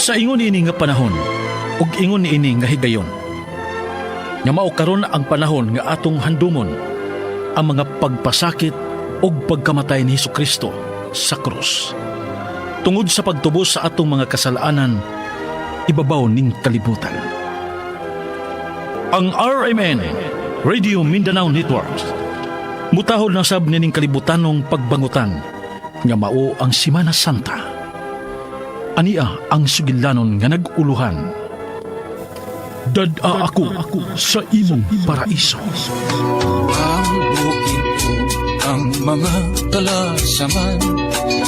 Sa ingon ini nga panahon ug ingon niini nga higayon, nga mao karon ang panahon nga atong handumon ang mga pagpasakit ug pagkamatay ni Hesukristo sa krus tungod sa pagtubos sa atong mga kasalanan ibabaw ning kalibutan. Ang RMN, Radio Mindanao Networks, mutahol na sab nining kalibutanong pagbangutan nga mao ang Simana Santa. Ania ang sugilanon nga nag-uluhan: "Dad-a ako sa imong paraiso." Ang bukid ug ang mga kalasaman,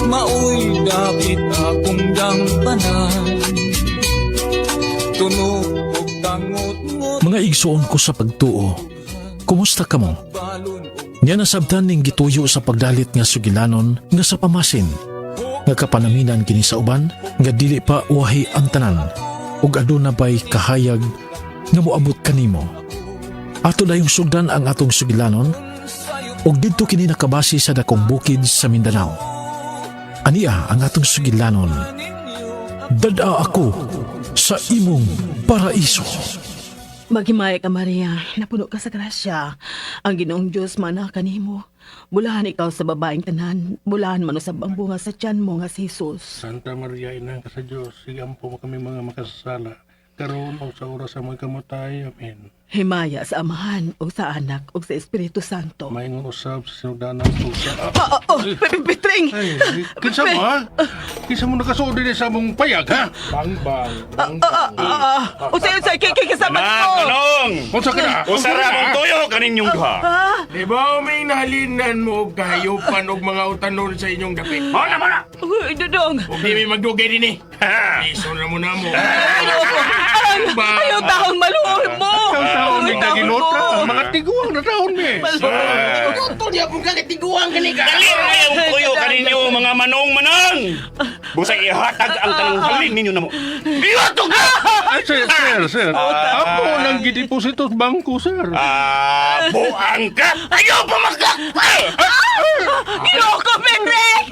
maoy dapit akong dangpanan. Tunog og tangot-ngot. Mga igsoon ko sa pagtuo, kumusta kamo? Balon og Nya nasabtan ning gituyo sa pagdalit nga sugilanon nga sa pamasin, nga kapanaminan kini sa uban nga dili pa uwahi ang tanan ug aduna bay kahayag nga moabot kanimo. Ato dayong sugdan ang atong sugilanon ug didto kini nakabase sa dakong bukid sa Mindanao. Ania ang atong sugilanon: "Dad-a ako sa imong paraiso." Maghimaya ka, Maria, napuno ka sa grasya. Ang Ginoong Diyos maana kanimo. Bulahan ikaw sa babaeng tanan, bulahan man usab ang bunga sa tiyan mo nga si Jesus. Santa Maria, Inahan ka sa Diyos, igampo mo kami mga makasasala, karon o sa oras sa mga kamatay. Amen. Himaya sa Amahan, o sa Anak, o sa Espiritu Santo. Maingon usab sa sinugdanan ug sa Ah, oh, Petring! Ay, kinsa mo ha? Kinsa mo nakasuod din sa among payag ha? Bang bang, bang. Ah, unsay unsay kay kay kasama Anak, ko? anong? Unsa ka na? Usa ra mong tuyo kaninyong duha. Di ba may nahalinan mo og kahayupan og mga utanon sa inyong dapit? Mo na mo na. Uy, Dudong! Ug di may magdugay dinhi. Ison ra mo na mo. Ayoko! Ay, ayaw taong maluoy mo! Ang taon Ayaw ni taon naginota, mo. mga tiguang na taon mi. Luto niya kung kakatiguang kani ka. Dali ra yung tuyo kaninyo mga manong-manang. Busay ihatag ang tanang halin ninyo namo. Iwatog na! Ay, sir, sir, sir. Ako nang gideposito sa bangko, sir. Ah, buang ka! Ayaw pa magka! Ginoo ko, Petring!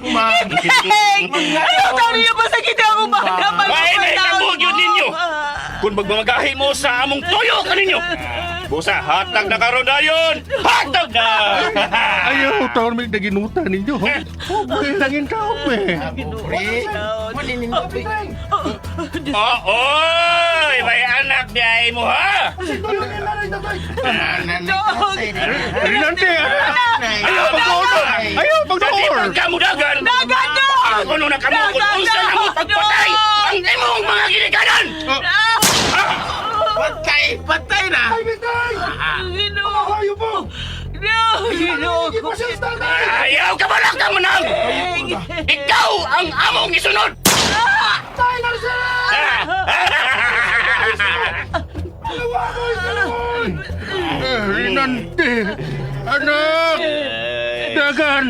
Petring! Ayaw taon niyo pasakit ako bata! Ay, may kabog yun ninyo! Kung magmamagahi mo sa among tuyo kaninyo! Busa, hatag na karon dayon! Hatag na! Ayaw, taon may naginuta ninyo. Okay, nangin taon mi. Ooy! May anak di ay mo ha! Dog! Rinante, anak! Ayaw Pag-order! Ayaw, Sa di pag-order! pagkamudagan! Dagan, dog! Ako nung nakamukod Dagan, unsa na mo dog! pagpatay ang imong mga ginikanan! Patay, patay na. Ginoo! Ayaw po! No, Ginoo ko! Ayaw ka balak ka manang! Ikaw ang among isunod! Rinante! Anak! Dagan!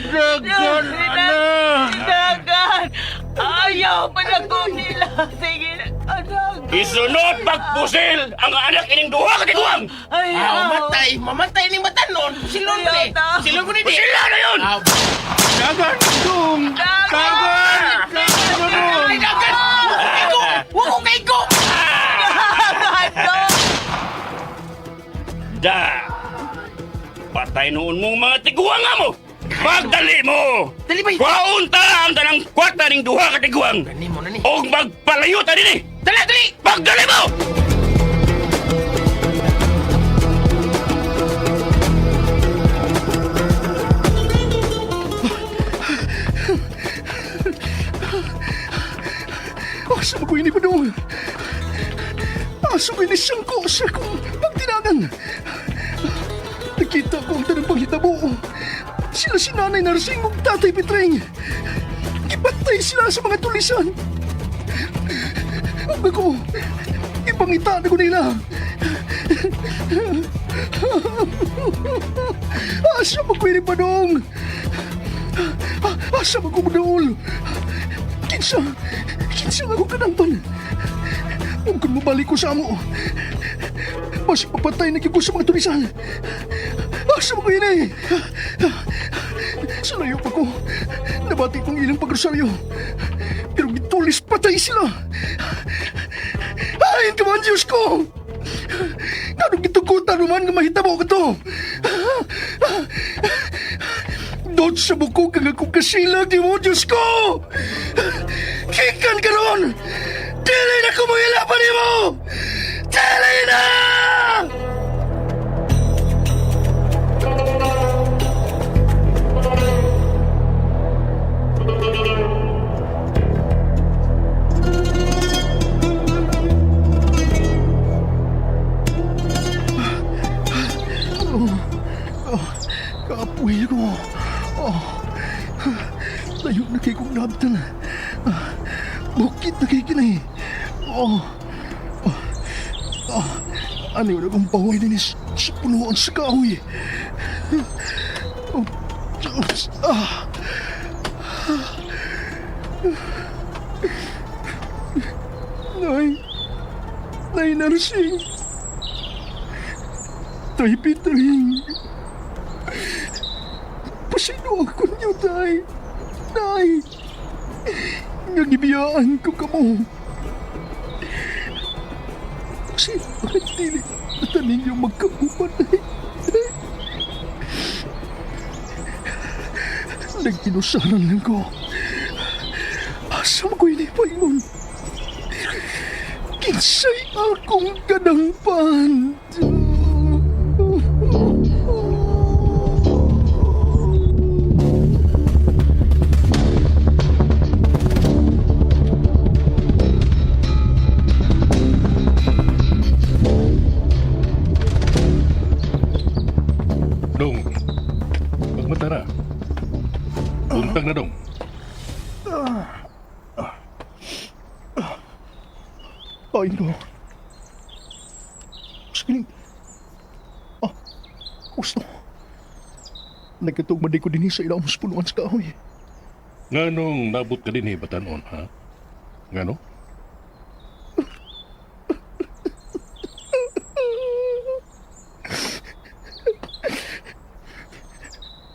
Dagan, anak! Dagan! Ayaw pa na ko nila! Sige, anak! Isunod pagpusil ang anak ining duha ka tiguang! Ayaw! Ah, mamatay, mamatay ning batanon. Silon Ayaw, ni. tao. Silon ko ni di. Pusila na yun! Dagan! Dong! Dagan! Dagan! Ay, dagan. Wa ko kay ko. Wa ko kay ko. Dagan, dog! Da! Patay noon mong mga tiguang nga mo! Pagdali mo! Dali ba? Kwaon ta ang tanang kwarta ning duha ka tiguang! Gani mo na ni. Og magpalayo ta dinhi! Dali, dali. Pagdali mo! Asa mo ko ini pa dong? Asa ko ini siyang ko sa kong pagtinagan? Nakita ko ang tanang panghitabo. Sila si Nanay Narsing ug Tatay Petreng. Gipatay sila sa mga tulisan. Ug ako, ipangita na ko nila. Asa mo ko ini pa dong? Asa mo ko mudaol? Kinsa? Kinsa nga ako kadangpan? Ug kung mabalik ko sa amo, mas papatay na gyud ko sa mga tulisan. Asa mo ko ini? Sa layo pa ko, nabati kong ilang pagrosaryo. Pero Tulis patay sila. Ay, ka man, Diyos ko! Kanong gitugutan mo man nga mahitabo ko to? Doon sa bukog ang akong kasilag di mo, Diyos ko! Kikan ka ron! Dili na kumuhila pa nimo! Dili na! Kaapoy ko. Oh. Layo na kay kong nabtan. Bukit na kay kinay. Oh. Oh. Oh. Ano yun akong paway din sa punuan sa kahoy. Oh. Diyos. Ah. Nay. Nay Narsing. Tay Pitaling. Pasino ako niyo, Tay. Nay! Nagibiyaan ko kamo. Kasi bakit dili na ninyo magkauban, Nay? Nagtinusaran lang ko. Asa mo ko inipaingon? Kinsay akong kadangpan. Dong, pagmata na. Buntag na dong. Ay, no. Sige. Ah, gusto. Nagkatugma di ko din sa ilang mas punuan sa kahoy. Nga nung nabot ka din eh, batanon, ha? Nga no?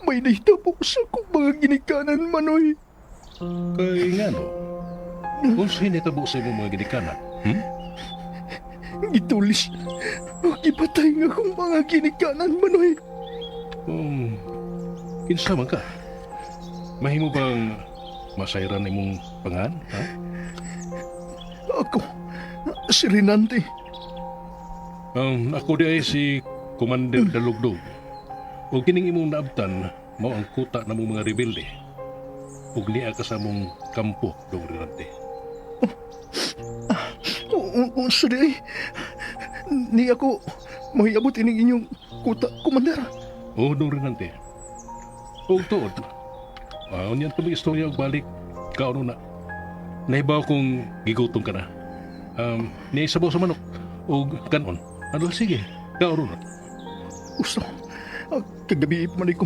May nahitabo sa akong mga ginikanan, Manoy. Kay nga no? Kung sinitabo sa imong mga ginikanan, Gitulis. Gipatay nga akong mga ginikanan, Manoy. Kung kinsa man ka, mahimo bang masayran imong pangan, ha? Ako, si Renante. Ako di ay si Commander Dalugdog. O kining imong naabtan, mao ang kuta na mong mga rebelde. Ug niya ka sa mong kampo, dong Rirante. Oo, sorry. Ni ako, mahiabot ining inyong kuta, Commander. Oo, dong Rinante. Og tuod, unyan to may istorya og balik, kauno na. Nahibaw kong gigutom ka na. Niya isabaw sa manok, og kanon. Ano, sige, kauno na. Gusto. Kagabi man ko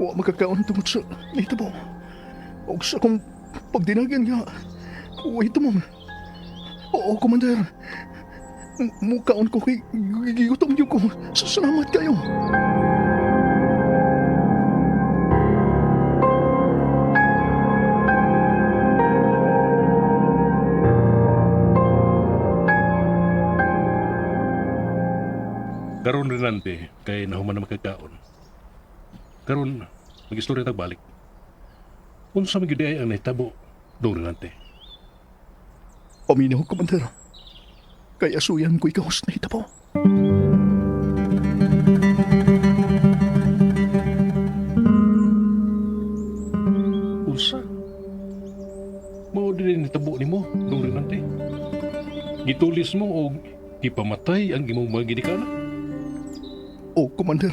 wa makakaon tungod sa nahitabo. Og sa akong pagdinagan nga, wa ito mo. Oo, Commander. Mukaon ko kay gigutom niyo ko. Salamat kayo. Karon Rinante, kay nahuman na makakaon. Karon, mag-istorya tag balik. Unsa man gyud ay ang nahitabo, dong Rinante? Paminaw, Commander. Kay asuyan ko ikaw sa nahitabo. Unsa? Mao din nahitabo nimo, dong Rinante. Gitulis mo og gipamatay ang imong mga ginikanan. O, Commander.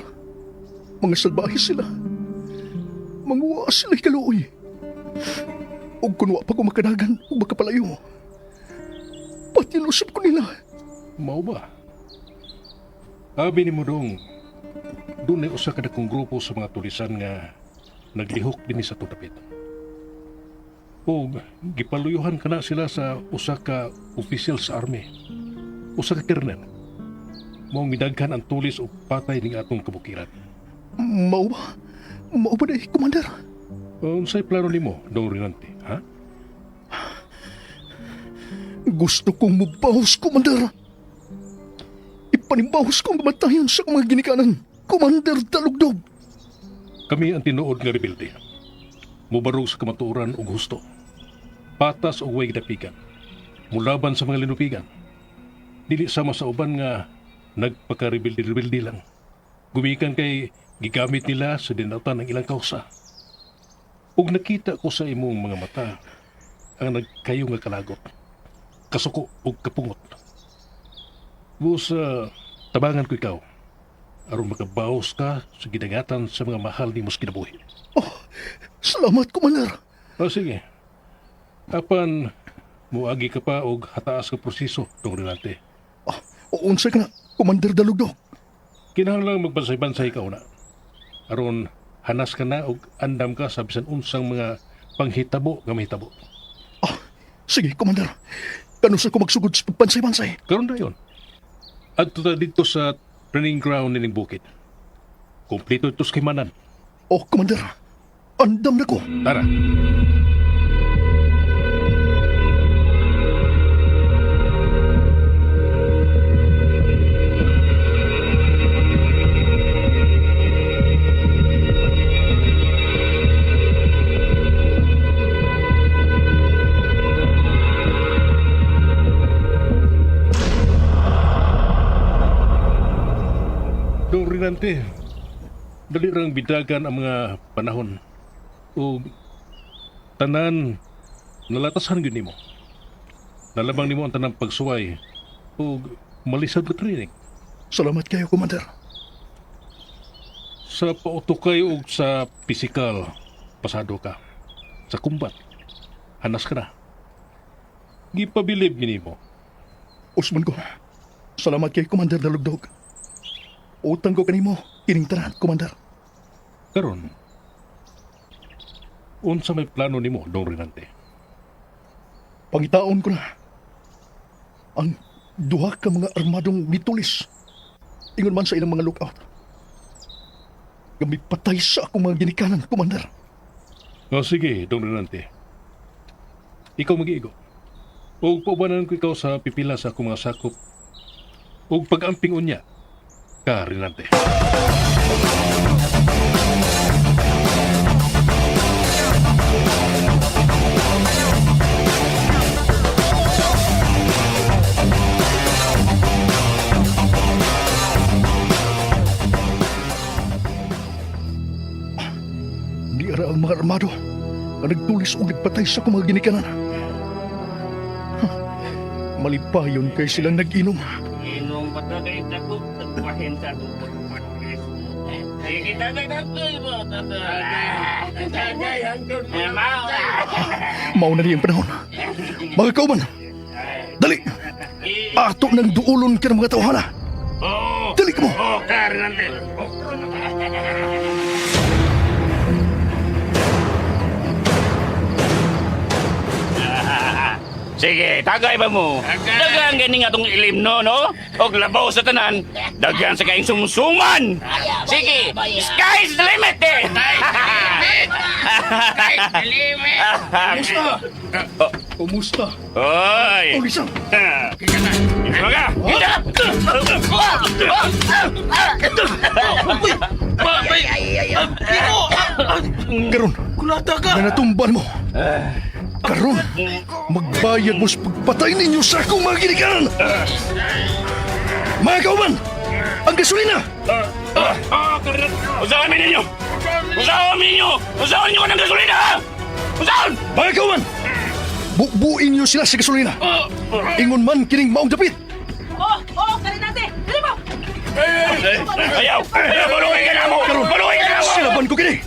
Mga salbahe sila. Manguwa sila kaluoy. O kunwa pa ko makadagan o makapalayo. Pati lusop ko nila. Mao ba? Abi ni mo dong, doon ay usa ka dakong grupo sa mga tulisan nga naglihok dinhi sa tutapit. Og gipaluyuhan kana sila sa usa ka official sa army. Usa ka colonel. Mao midaghan ang tulis og patay ning atong kabukiran. Mao ba? Mao ba day, Commander? Unsay plano nimo, Dong Rinante, ha? Gusto kong mubahos, Commander. Ipanimbahos ko ang kamatayon sa akong mga ginikanan. Commander Dalugdog. Kami ang tinuod nga rebelde. Mubarog sa kamatuoran og husto. Patas og way gidapikan. Mulaban sa mga linupigan. Dili sama sa uban nga nagpaka-rebelde-rebelde lang. Gumikan kay gigamit nila sa dinatan ang ilang kausa. Ug nakita ko sa imong mga mata ang nagkayo nga kalagot. Kasuko ug kapungot. Busa tabangan ko ikaw aron makabaos ka sa gidagatan sa mga mahal nimo sa kinabuhi. Oh, salamat, Commander. O sige. Apan muagi ka pa og hataas ka proseso tong rinante. Ah, unsay ka na, Commander Dalugdog. Kinahanglan magbansay-bansay ka una. Aron hanas ka na og andam ka sa bisan unsang mga panghitabo nga mahitabo. Ah, sige, Commander. Kanusa ko magsugod sa pagbansay-bansay. Karon dayon. Adto ta didto sa training ground nining bukid. Kompleto ito sa kimanan. Oh, Commander. Andam na ko. Tara. Dong Rinante, dali rang bidagan ang mga panahon o tanan nalatasan gyud nimo. Nalabang nimo ang tanang pagsuway o malisod ka training. Salamat kayo, Commander. Sa pautukay o sa pisikal, pasado ka. Sa kumbat, hanas ka na. Gipabilib nimo. Usman ko. Salamat kay Commander Dalugdog. Utang ko kanimo, kining tanan, Commander. Karon, unsa may plano nimo, Dong Rinante? Pangitaon ko na. Ang duha ka mga armadong nitulis. Ingon man sa ilang mga lookout. Gamit patay sa akong mga ginikanan, Commander. O sige, Dong Rinante. Ikaw mag-iigo. O paubanan ko ikaw sa pipila sa akong mga sakop. O pag-amping unya, ka Rinante. Di ara ang mga armado na nagtulis o nagpatay sa akong mga ginikanan. Huh. Malipayon kay silang nag-inom. Inom pa tagay dako, tagpahin sa atong pagpatris. Sige, tagay tagay mo, tagay. Tagay hangtod mo. Mao na niyang panahon. Mga kauban, dali! Ato ng duulon ka ng mga tawhana. Oh, Dali ka mo! oh, karinante. Oh. Sige, tagay ba mo? Dagan gani nga tong ilim no, no? Og labaw sa tanan, daghan sa kaing sumsuman. Sige, sky's the limit eh. Sky's the limit. Kumusta? Kumusta? Oy. Tulisan! Ito ka. Karon, na natumban mo. Karon, magbayad mo sa pagpatay ninyo sa akong mga ginikanan. Mga kauban, ang gasolina! Usahan ninyo! Usahan ninyo! Usahan ninyo ng gasolina! ha? Usahan! Mga kauban, bukbuin niyo sila sa gasolina. Ingon man kining maong dapit. Oh, oh, karinante! Dali mo! Ayaw! Ayaw! Bulungin ka na mo! Bulungin ka na mo! Silaban ko kini.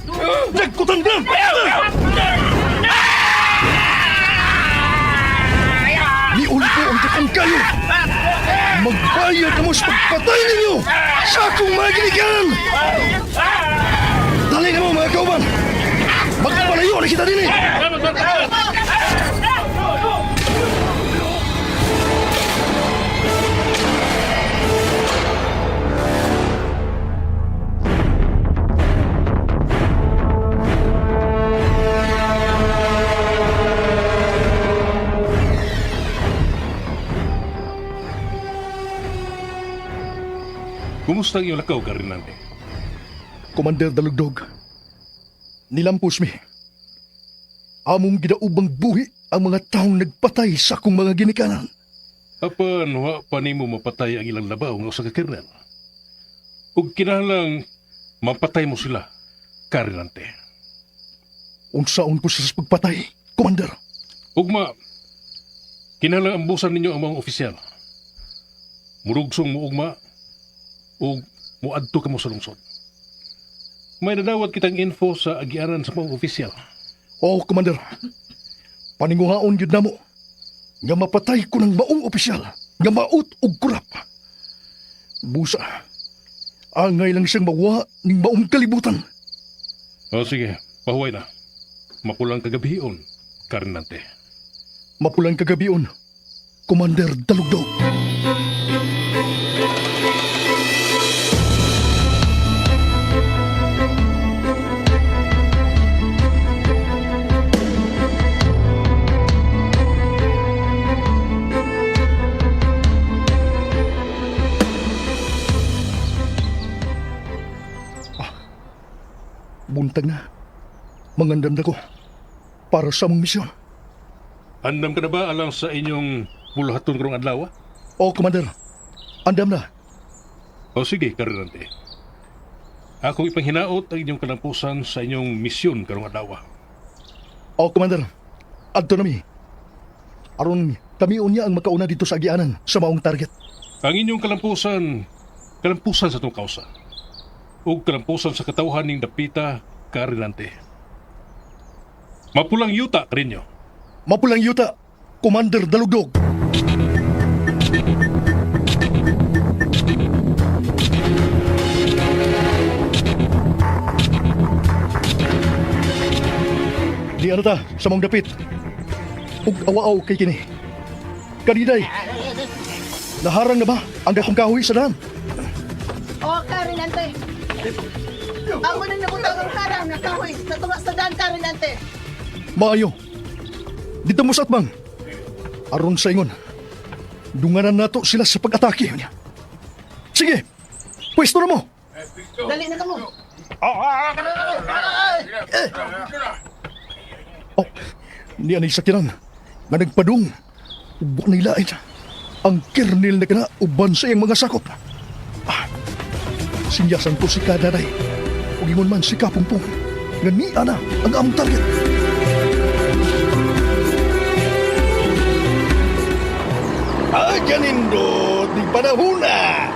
Nagkutan lang. Ayaw! Ayaw! Niulbo ang dakong kayo. Magbayad na mo sa pagpatay ninyo sa akong mga ginikanan. Dali na mo mga kauban. Magpalayo na kita din eh. Kumusta ang iyong lakaw, Karinante? Commander Dalugdog, nilampos mi. Among gidaubang buhi ang mga taong nagpatay sa akong mga ginikanan. Apan, wa pa nimo mapatay ang ilang labaw nga usa ka kernel. Ug kinahanglang mapatay mo sila, Karinante. Unsaon ko sa pagpatay, Commander. Ugma, kinahanglang ambusan ninyo ang mga opisyal. Murugsong mo ugma, ug muadto kamo sa lungsod. May nadawat kitang info sa agianan sa mga opisyal. Oo, Commander. Paninguhaon yun na mo. Nga mapatay ko ng maong opisyal. Nga maut og kurap. Busa. Angay lang siyang mawa ning maong kalibutan. O sige, pahuway na. Mapulang kagabion, Karinante. Mapulang kagabion. Commander Dalugdog. Ah, buntag na. Mangandam na ko para sa among misyon. Andam ka na ba alang sa inyong bulahaton karong adlaw? Oo, Commander. Andam na. O sige, Karinante. Ako ipanghinaot ang inyong kalampusan sa inyong misyon karong adlaw. Oo, Commander. Adto na mi. Aron kami unya ang makauna dito sa agianan sa maong target. Ang inyong kalampusan, kalampusan sa itong kausa. Ug kalampusan sa katawhan ning dapita, Karinante. Mapulang yuta kaninyo. Mapulang yuta, Commander Dalugdog. Di ano ta sa mong dapit. Ug awaaw kay kini. Kaniday. Naharang na ba ang dakong kahoy sa daan? O, Karinante. Amo na nabutang ang harang na kahoy sa tunga sa daan, Karinante. Maayo. Dito mo sa atbang. Aron sa ingon. Dunganan nato sila sa pag-atake. Sige. Pwesto na mo. Dali na kamo. Oh, niya ni sakiran nga nagpadung ug wa nilain ang kernel na kana uban sa iyang mga sakop. Ah, sinyasan ko si Kadaray ug ingon man si Kapungpong nga niya na ang among target. Ay, ganindot, di panahuna.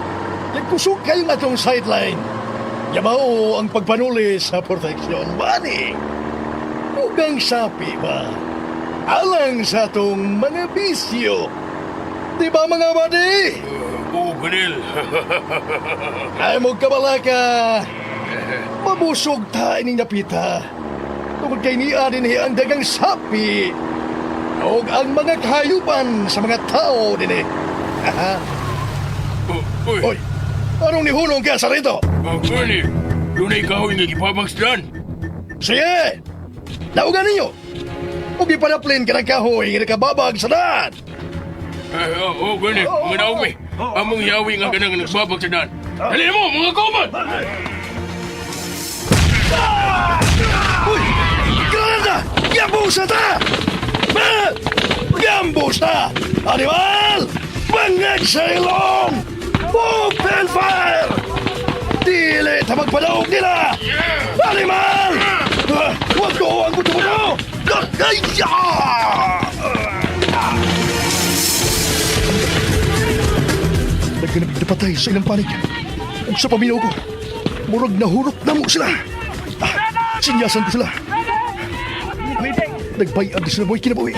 Nagkusog kayo nga itong sideline. Yamao ang pagpanuli sa protection money. Ugang sapi ba? Alang sa atong mga bisyo. Di ba mga buddy? Oo, Ganil. Ay mo kabalaka. Mabusog ta ining napita. Tungod kay niya din ang dagang sapi. Og ang mga kahayupan sa mga tao din eh. Uy, Oy, anong nihunong ka sa rito? oh, Ganil. Dunay kahoy nga gipabagsdan. Sige! Laugan ninyo! Ug ipanaplin ka ng kahoy nga nakababag sa daan! Eh, oh, oh, Ganil. Mga naog eh. Among yawi nga ganang nagbabag sa daan. Dali na mo, mga kauban! Uy! Granada! Gambusa ta! Ah! Gambusa! Animal! Bangag sa ilong! Open fire! Dili ta magpadaog nila! Animal! Ah, Huwag ko ang buto-buto! Ay! Ah! Nagganap patay sa ilang panig. Ug sa paminaw ko, murag nahurot na mo sila. Ah, sinyasan ko sila. Nagbayad na sila boy kinabuhi.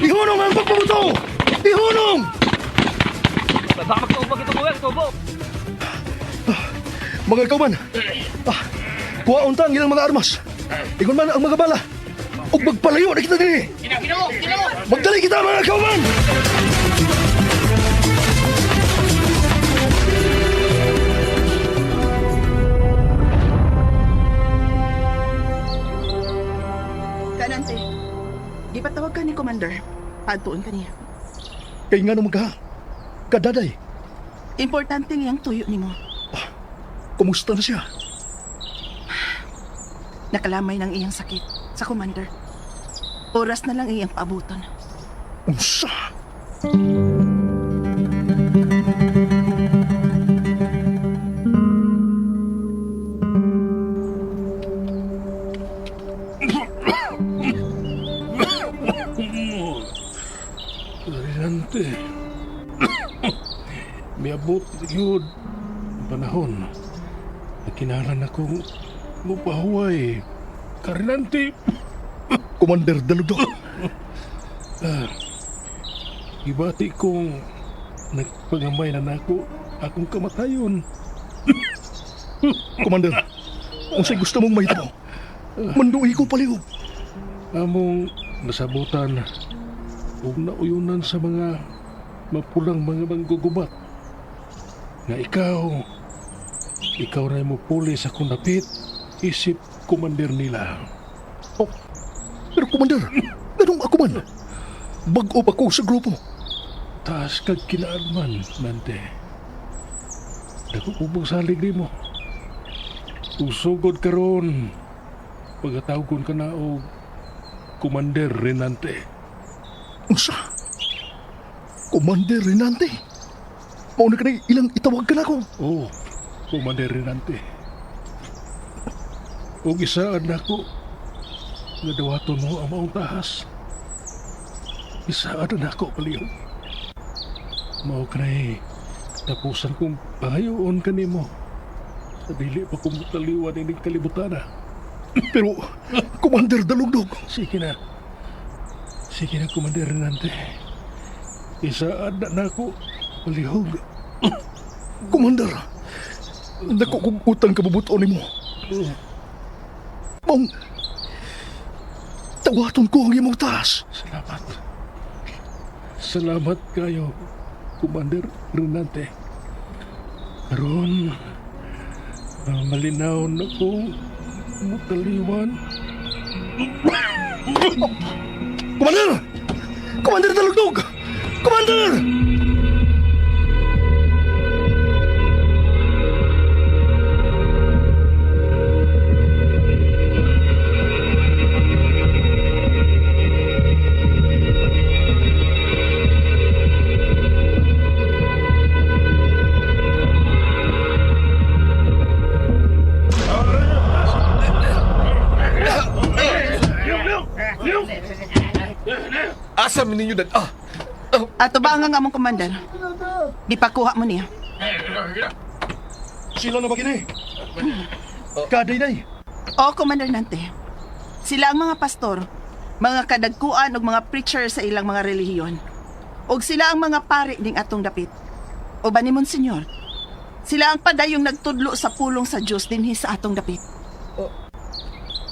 Ihunong ang pagpabuto! Ihunong! Ah, Mga kauban, ah, kuhaon ta ang ilang mga armas. Ingon man ang mga bala. Ug magpalayo na kita dinhi. Magdali kita mga kauban! Kanante, gipatawag ka ni Commander. Padtuon ka niya. Kay nga nung magka, kadaday. Importante nga iyang tuyo nimo. Kumusta na siya? Nakalamay ng iyang sakit sa commander. Oras na lang iyang paabuton. Unsa? Rinante. Miabot yun. Ang panahon. Nagkinalan akong mupahuway. Karinante. Commander Dalugdog. Ibati kong nagpangamay na nako akong kamatayon. Commander, unsay gusto mong mahitabo? Manduhi ko palihog. Among nasabutan ug nauyunan sa mga mapulang mga manggugubat nga ikaw na mo puli sa akong dapit isip commander nila. Oh, pero Commander, ganong ako man. Bag-o pa ko sa grupo. Taas kag kinaadman, Nante. Dako ko salig nimo. Usugod karon. Pagkatawgon ka na og Commander Renante. Unsa? Commander Renante. Mao na kanay ilang itawag ka nako. Oh, Commander Renante. Og isaan nako nga dawaton mo ang maong tahas. Isaan na nako palihog. Mao kanay tapusan kong pangayoon kanimo. Sa dili pa kong taliwan ining kalibutan. Pero, Commander Dalugdog, Sige na. Sige na, Commander Renante. Isaan na nako palihog. Commander, dako kong utang kabubuton nimo. Mong, tawaton ko ang imong taas. Salamat. Salamat kayo, Commander Renante. Karon, malinaw na kong mutaliwan. Commander! Commander Dalugdog! Commander! Asa man ninyo dad? Ah, Ato ba ang among commander? Gipakuha mo niya. Sila na ba kini? Kaday nay. O, Commander Nante. Sila ang mga pastor, mga kadagkuan ug mga preacher sa ilang mga relihiyon. Ug sila ang mga pari ning atong dapit. O ba ni Monsignor? Sila ang padayong nagtudlo sa pulong sa Dios dinhi sa atong dapit.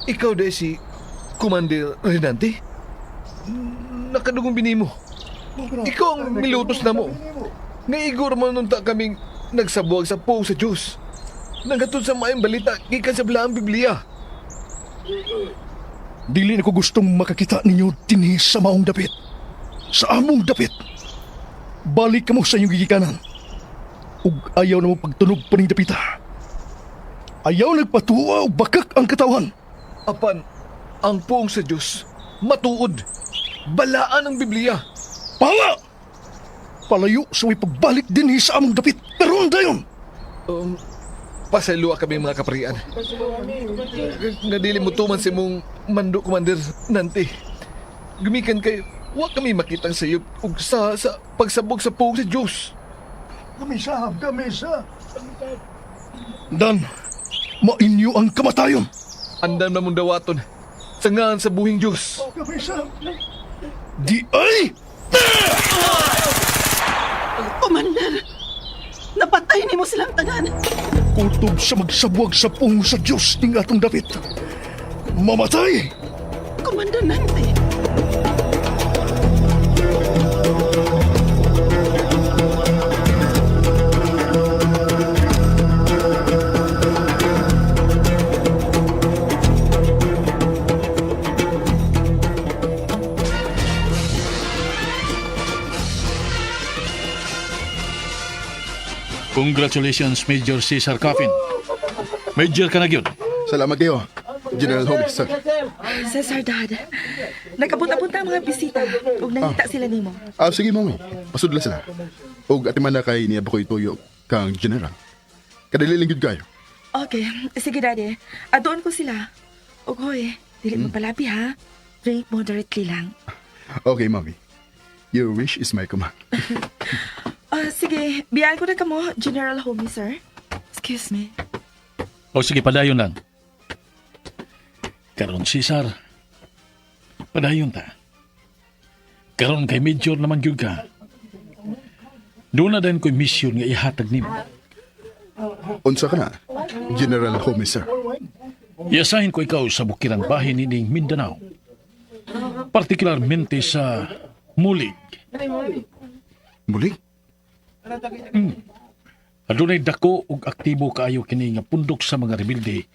Ikaw dahil si Commander Renante? Nakadugong binimo. Ikaw ang milutos na mo. Nga igor man nunta kaming nagsabuag sa puong sa Diyos. Nangatod sa maayong balita, gikan sa balaang Biblia. Dili na ko gustong makakita ninyo dinhi sa maong dapit. Sa among dapit. Balik kamo sa inyong gigikanan. Ug ayaw na mo pagtunog paning dapita. Ayaw nagpatuwa og bakak ang katawan. Apan, ang puong sa Diyos, matuod. Balaan ang Biblia. Pawa! Palayo sa may pagbalik dinhi sa among dapit. Karon dayon! Um, pasayloa kami mga kaparian. Nga dili mo tuman sa imong mando, Commander Nante. Gumikan kay, wa kami makitang sayop ug sa pagsabog sa puong sa Diyos. Gamisa, gamisa. Dan, mainyo ang kamatayon. Andam na mong dawaton sa ngaan sa buhing Diyos. Gamisa. Di ay! Commander, napatay nimo silang tanan. Kutob sa magsabwag sa pung sa Diyos ning atong dapit. Mamatay! Commander Nante. Congratulations, Major Cesar Coffin. Major ka na gyud. Salamat kayo, General Holmes, sir. Cesar, Dad. Nagabot-abot ang mga bisita. Ug nangita sila nimo. Ah, sige, mami. Pasudla sila. Og atiman na kay niya ba ko'y tuyo kang General. Kadali lang gyud kayo. Okay, sige, Daddy. Adoon ko sila. Ug hoy, dili mo palabi ha. Drink moderately lang. Okay, mami. Your wish is my command. Ah, sige, biyahan ko na kamo, General Homie, sir. Excuse me. O sige, padayon lang. Karon, Cesar. Padayon ta. Karon kay Major naman gyud ka. Doon na din ko'y mission nga ihatag nimo. Unsa ka na, General Holmes, sir. Iasahin ko ikaw sa bukirang bahin nining Mindanao. Partikularmente sa Mulig. Muli? Adunay dako ug aktibo kaayo kini nga pundok sa mga rebelde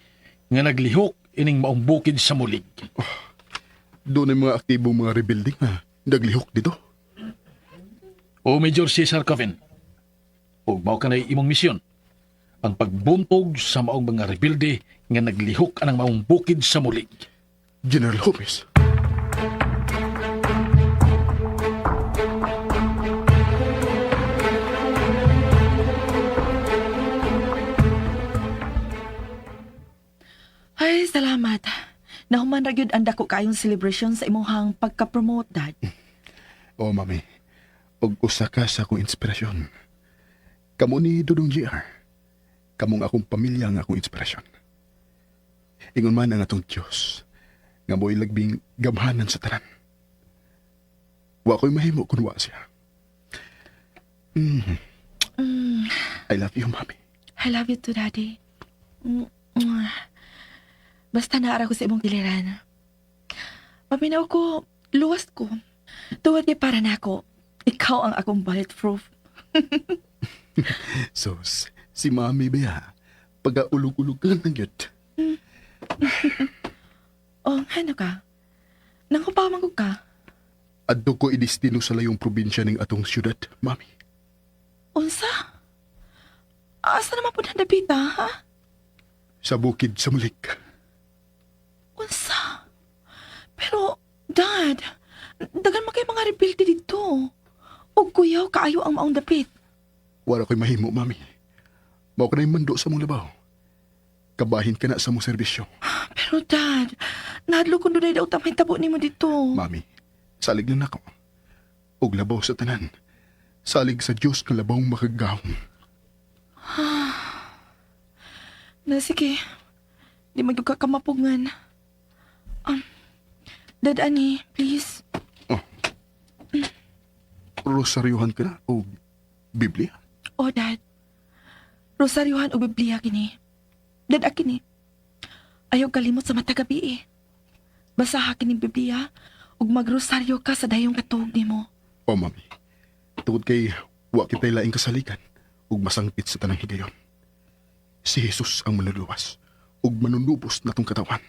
nga naglihok ining maong bukid sa Mulig. Doon ang mga aktibong mga rebuilding ha. Naglihok dito. O Major Cesar Covin, ug mao kanay imong misyon ang pagbuntog sa maong mga rebelde nga naglihok anang maong bukid sa Mulig. General Holmes. Ay, salamat. Nahuman ra gyud ang dako kaayong celebration sa imuhang pagka-promote, Dad. Oh, mami. Og usa ka sa akong inspirasyon. Kamo ni Dudong GR. Kamong akong pamilya nga akong inspirasyon. Ingon man ang atong Diyos, nga mo'y lagbing gamhanan sa tanan. Wa ko'y mahimo kun wa siya. Mm. I love you, mami. I love you too, Daddy. Mwah. Basta naara ko sa imong giliran. Paminaw ko, luwas ko. Tuwad niya para nako. Ikaw ang akong bulletproof. Sus, si mami ba ya? Pagkaulog-ulog ka ng yun. Oh, ano ka? Nangupamang ko ka. Adto ko idestino sa layong probinsya ng atong syudad, mami. Unsa? Asa naman po ng dapita, ha? Sa bukid sa Mulik. Unsa? Pero, Dad, dagan man kay mga rebelde dito. O kuyaw kaayo ang maong dapit. Wala ko'y mahimo, mami. Mao ka na'y mando sa mong labaw. Kabahin ka na sa mong serbisyo. Pero Dad, nahadlok kung dunay daw tamay tabo nimo dito. Mami, salig na nako. Og labaw sa tanan. Salig sa Dios nga labaw makagahom. Na sige, di magyug ka kamapugngan. Dad, ani, please. Rosaryuhan ka na og Biblia. Oh, Dad. Rosaryuhan o Biblia kini. Dad, akini. Ayaw kalimot sa mata gabi eh. Basaha kining Biblia ug magrosaryo ka sa dayong katuog nimo. O mami, tungod kay wa kita'y laing kasalikan ug masangpit sa tanang higayon. Si Jesus ang manluluwas ug manunubos natong katawan.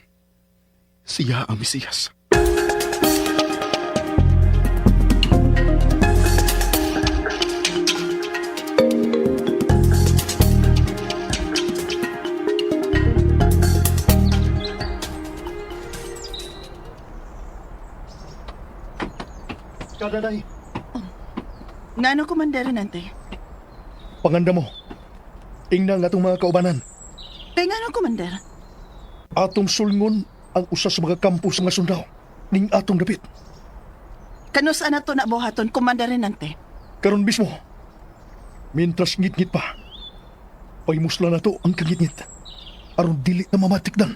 Siya ang Mesiyas. Kadaday, Ngano, Commander Renante? panganda mo. Ingna nga atong mga kaubanan. Kay ngano, Commander? Atong sulngon ang usa sa mga kampo sa mga sundao ning atong dapit. Kanus ana to na buhaton, Commander Renante? Karon mismo, mintras ngit-ngit pa, pagmusla na to ang kagitngit. Aron dili na mamatikdan.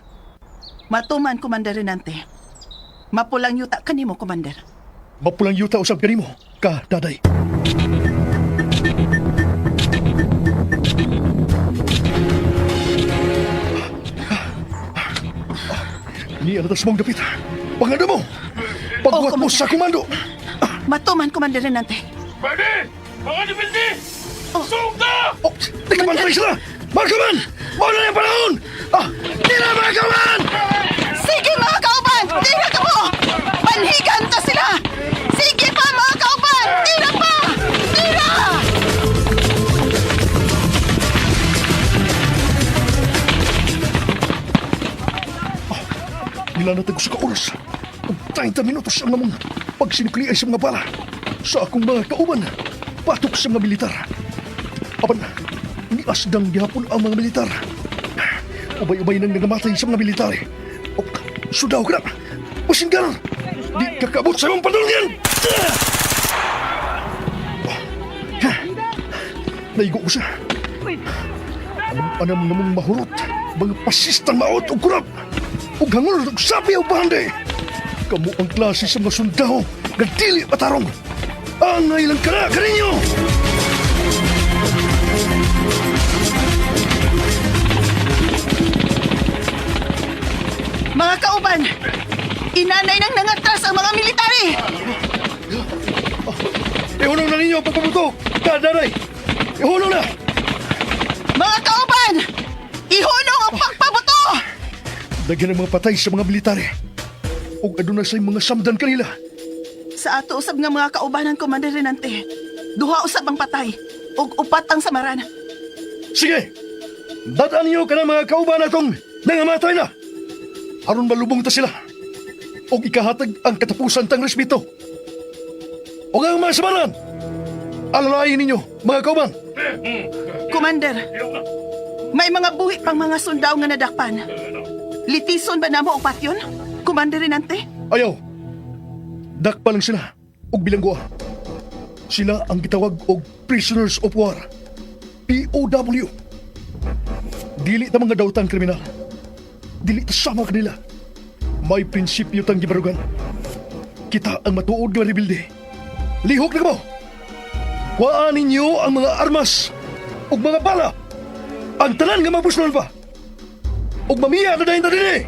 Matuman, Commander Renante. Mapulang yuta kanimo, Commander. Mapulang yuta usab kanimo, ka daday. Ni ano mong dapit. Panganda mo! Pagbuhat Oh, mo sa komando! Matuman, Commander Renante. Pwede! Mga rebelde! Oh. Sugda! Oh, teka man sila! Mga kaman! Mauna na yung panahon! Ah, tira mga kaman! Sige mga kauban! Tira ka mo! Panhigan ta sila! Sige pa mga kauban! Tira pa! Tira! Wala na tag usa ka oras. Ug 30 minutos ang among pagsinukliay sa mga bala sa akong mga kauban patok sa mga militar. Apan, niasdang gihapon ang mga militar. Ubay-ubay nang nagamatay sa mga militar. O, sudaw ka na! Masinggar! Di ka kaabot sa imong padulngan! Naigo ko siya. Anam namong mahurot, mga pasistang maot o kurap, ug hangol og sabi o bahandi. Kamu ang klase sa mga sundao nga dili matarong. Angay lang ka na kaninyo! Mga kauban, inanay nang nangatras ang mga military! Ihunong na ninyo ang pagpabuto! Kadanay! Ihunong na! Mga kauban, ihunong ang pagpabuto! Daghan ang mga patay sa mga military. Ug aduna say mga samdan kanila. Sa ato usab nga mga kaubanan, Commander Renante, duha usab ang patay, ug upat ang samaran. Sige! Dadaan ninyo ka mga kauban natong nangamatay na! Aron malubong ta sila. Og ikahatag ang katapusan tang respeto. Og ang mga samaran! Alalayin ninyo, mga kauban! Commander, may mga buhi pang mga sundao nga nadakpan. Litison ba namo og patyon? Commander Renante? Ayaw! Dakpa lang sila og bilanggoa. Sila ang gitawag og prisoners of war. POW. Dili ta mga dawtang kriminal. Dili ta sama kanila. May prinsipyo tang gibarugan. Kita ang matuod nga rebelde. Lihok na kamo! Kuhaan ninyo ang mga armas ug mga bala. Ang tanan nga mabusnon pa. Ug mamiya na dayon ta dinhi.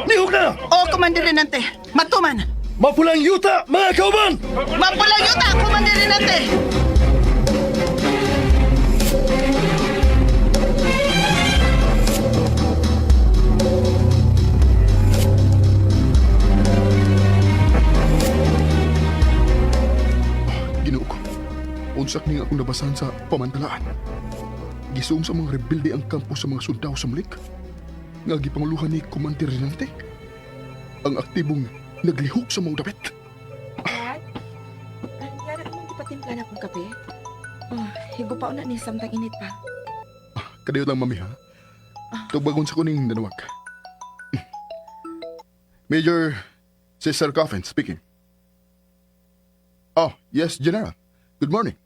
Lihok na! O, Commander Renante, matuman! Mapulang yuta, mga kauban! Mapulang yuta, Commander Renante! Ginoo ko. Unsak ning akong nabasahan sa pamantalaan. Gisuong sa mga rebelde ang kampo sa mga sundao sa Mulik. Nga gipanguluhan ni Commander Renante. Ang aktibong naglihok sa mga dapit. Dad? Ang yara mong gipatimpla na akong kape? Oh, higo pa una ni samtang init pa. Kadayo lang mami ha. Tugbagon sa kuning nanawag. Major Cesar Coffin speaking. Oh, yes, General. Good morning.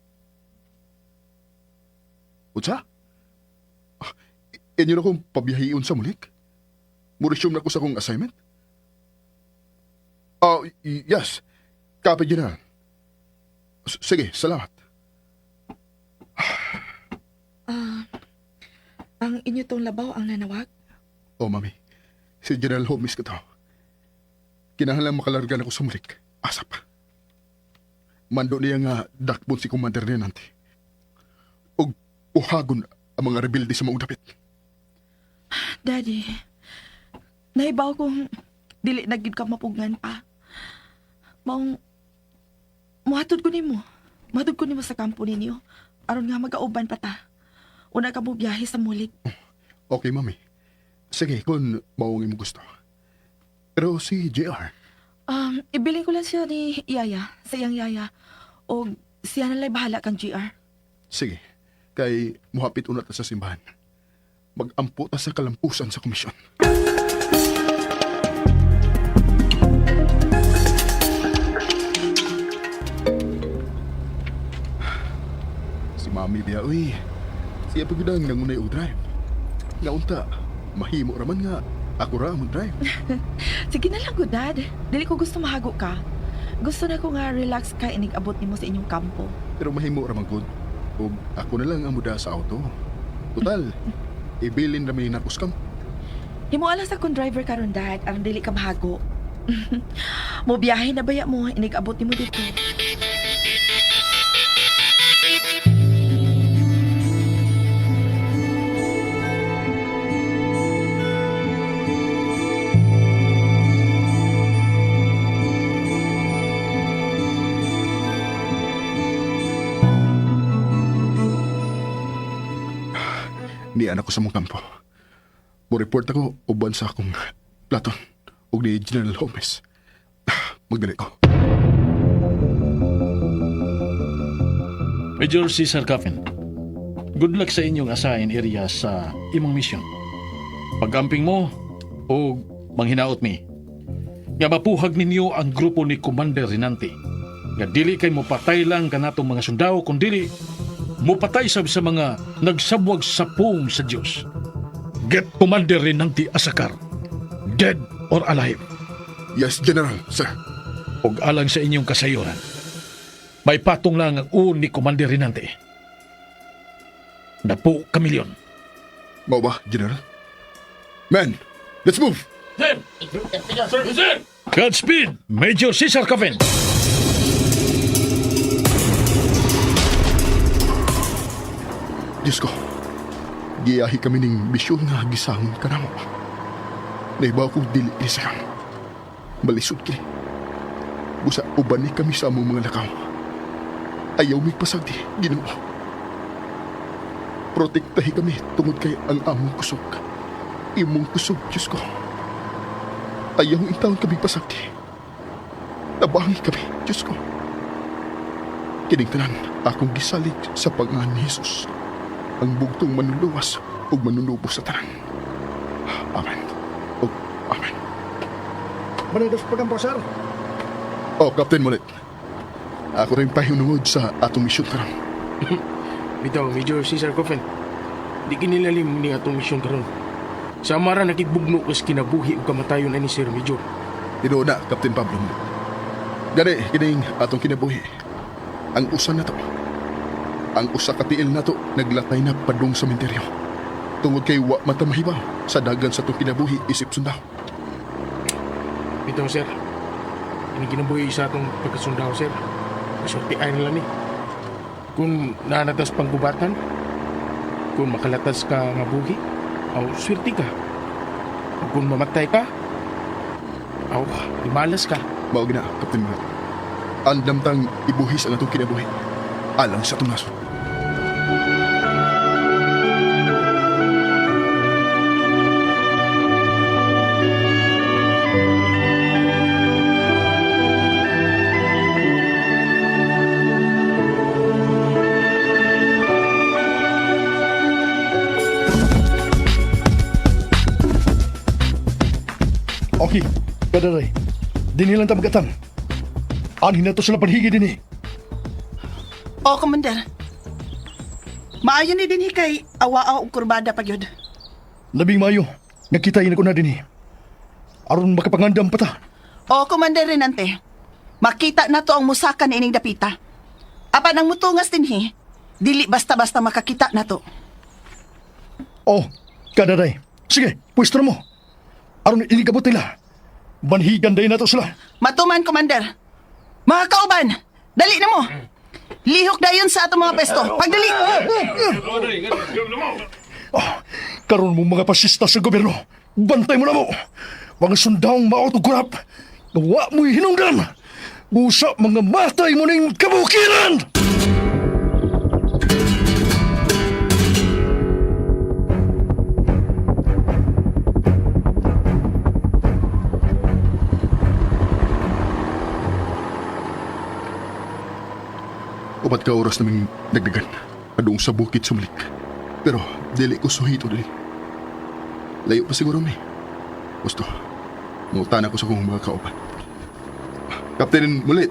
Utsa? Ah, inyo na kong pabiyahion sa mulik? Muresume na ko sa akong assignment? Oh, yes. Copy, General. Sige, salamat. Ah, ang inyo tong labaw ang nanawag? Oh, mami. Si General Holmes ko to. Kinahanglan makalarga na ko sa mulik. Asap. Mando niya nga dakbon si Commander Renante. Og uhagon ang mga rebelde sa maong dapit. Daddy, naibaw kong dili na gid ka mapugngan pa. Maong, muhatod ko nimo. Muhatod ko nimo sa kampo ninyo. Aron nga magauban pa ta. Una ka mo biyahe sa mulig. Okay, mami. Sige, kung maong imong gusto. Pero si JR, Ibilin ko lang siya ni Yaya, sa iyang Yaya. O siya na lang bahala kang GR. sige. Kay muhapit una ta sa simbahan. Magampo ta sa kalampusan sa komisyon. Si Mami biya, uy. Siya pag ang nangunay og drive. Nga unta, mahimo raman nga. Ako ra ang drive. Sige na lang, go, Dad. Dili ko gusto mahago ka. Gusto na ko nga relax ka inig abot nimo sa inyong kampo. Pero mahimo raman gud. Ug ako na lang ang muda sa auto. Total, ibilin ra may narcos camp. Himo alang sa kong driver karon Dad, aron dili ka mahago. Mo biyahe na baya mo inig abot nimo dito. Niyan ako sa mong kampo. Mo-report ako uban sa akong platon. ug ni General Gomez. Magdali ko. Major Cesar Coffin, good luck sa inyong assigned area sa imong mission. Pagamping mo o manghinaot mi. Nga mapuhag ninyo ang grupo ni Commander Rinante. Nga dili kay mopatay lang kanatong mga sundao kun dili mopatay sab sa mga nagsabwag sa puong sa Dios. Get Commander Rinante Asakar, dead or alive. Yes, General, sir. Ug alang sa inyong kasayuran, may patong lang ang uon ni Commander Rinante. Napo kamilyon. Mao ba, General? Men, let's move! Sir! Sir! Sir! Godspeed, Major Cesar Coffin! Diyos ko, giyahi kami ning misyon nga gisangon ka namo. Naiba ko dili ni sayon. Malisod kini. Busa uban ni kami sa among mga lakaw. Ayaw mi pasagdi, Ginoo. Protektahi kami tungod kay ang among kusog. Imong kusog, Diyos ko. Ayaw intawon kami pasagdi. Tabangi kami, Diyos ko. Kining tanan akong gisalig sa pangalan ni Jesus, ang bugtong manluluwas ug manunubos sa tanan. Amen. Ug amen. Manidos pagampo, sir. Oh, Captain Mulit. Ako rin pahunungod sa atong misyon karon. Bitaw, Major Cesar Coffin. Di kinilalim ni atong misyon karon. Sa amara nakigbugno kas kinabuhi ug kamatayon ani Sir Major. Tinuod na, Captain Pablo Mulit. Gani, kining atong kinabuhi. Ang usa na to. Ang usa ka tiil na to naglatay na padung sa menteryo. Tungod kay wa man ta mahibaw sa dagan sa atong kinabuhi isip sundao. Bitaw, sir. Ini kinabuhi sa atong pagkasundao, sir. Kasulti ay nila ni. Kung naanatas panggubatan, kung makalatas ka nga buhi, aw swerte ka. Ug kung mamatay ka, aw imalas ka. Mao gina, Captain Mulit. Andam tang ibuhis ang atong kinabuhi alang sa atong nasod. Okay, kadaray. Dinhi lang ta magatang. Anhin na to sila panhigi dinhi. O, Commander. Maayo ni dinhi kay awaaw og kurbada pa gyud. Labing maayo, nga kita ko na dinhi. Aron makapangandam pa ta. O, Commander Renante. Makita na to ang musaka ni ining dapita. Apan ang mutungas dinhi, dili basta-basta makakita na to. Oh, kadaray. Sige, pwesto na mo. Aron iligabot nila. Banhigan day na to sila. Matuman, Commander. Mga kauban, dali na mo. Lihok dayon sa atong mga pesto. Pagdali! Oh, karon mo mga pasista sa gobyerno. Bantay mo na mo. Mga sundang maotograp. Wa mo'y hinungdan. Busa mga matay mo ning kabukiran! Upat ka oras naming nagdagan. Padung sa bukid sumlik. Pero dili ko suhito dili. Layo pa siguro mi. Gusto. Ngutana ko sa kong mga kauban. Captain Mulit,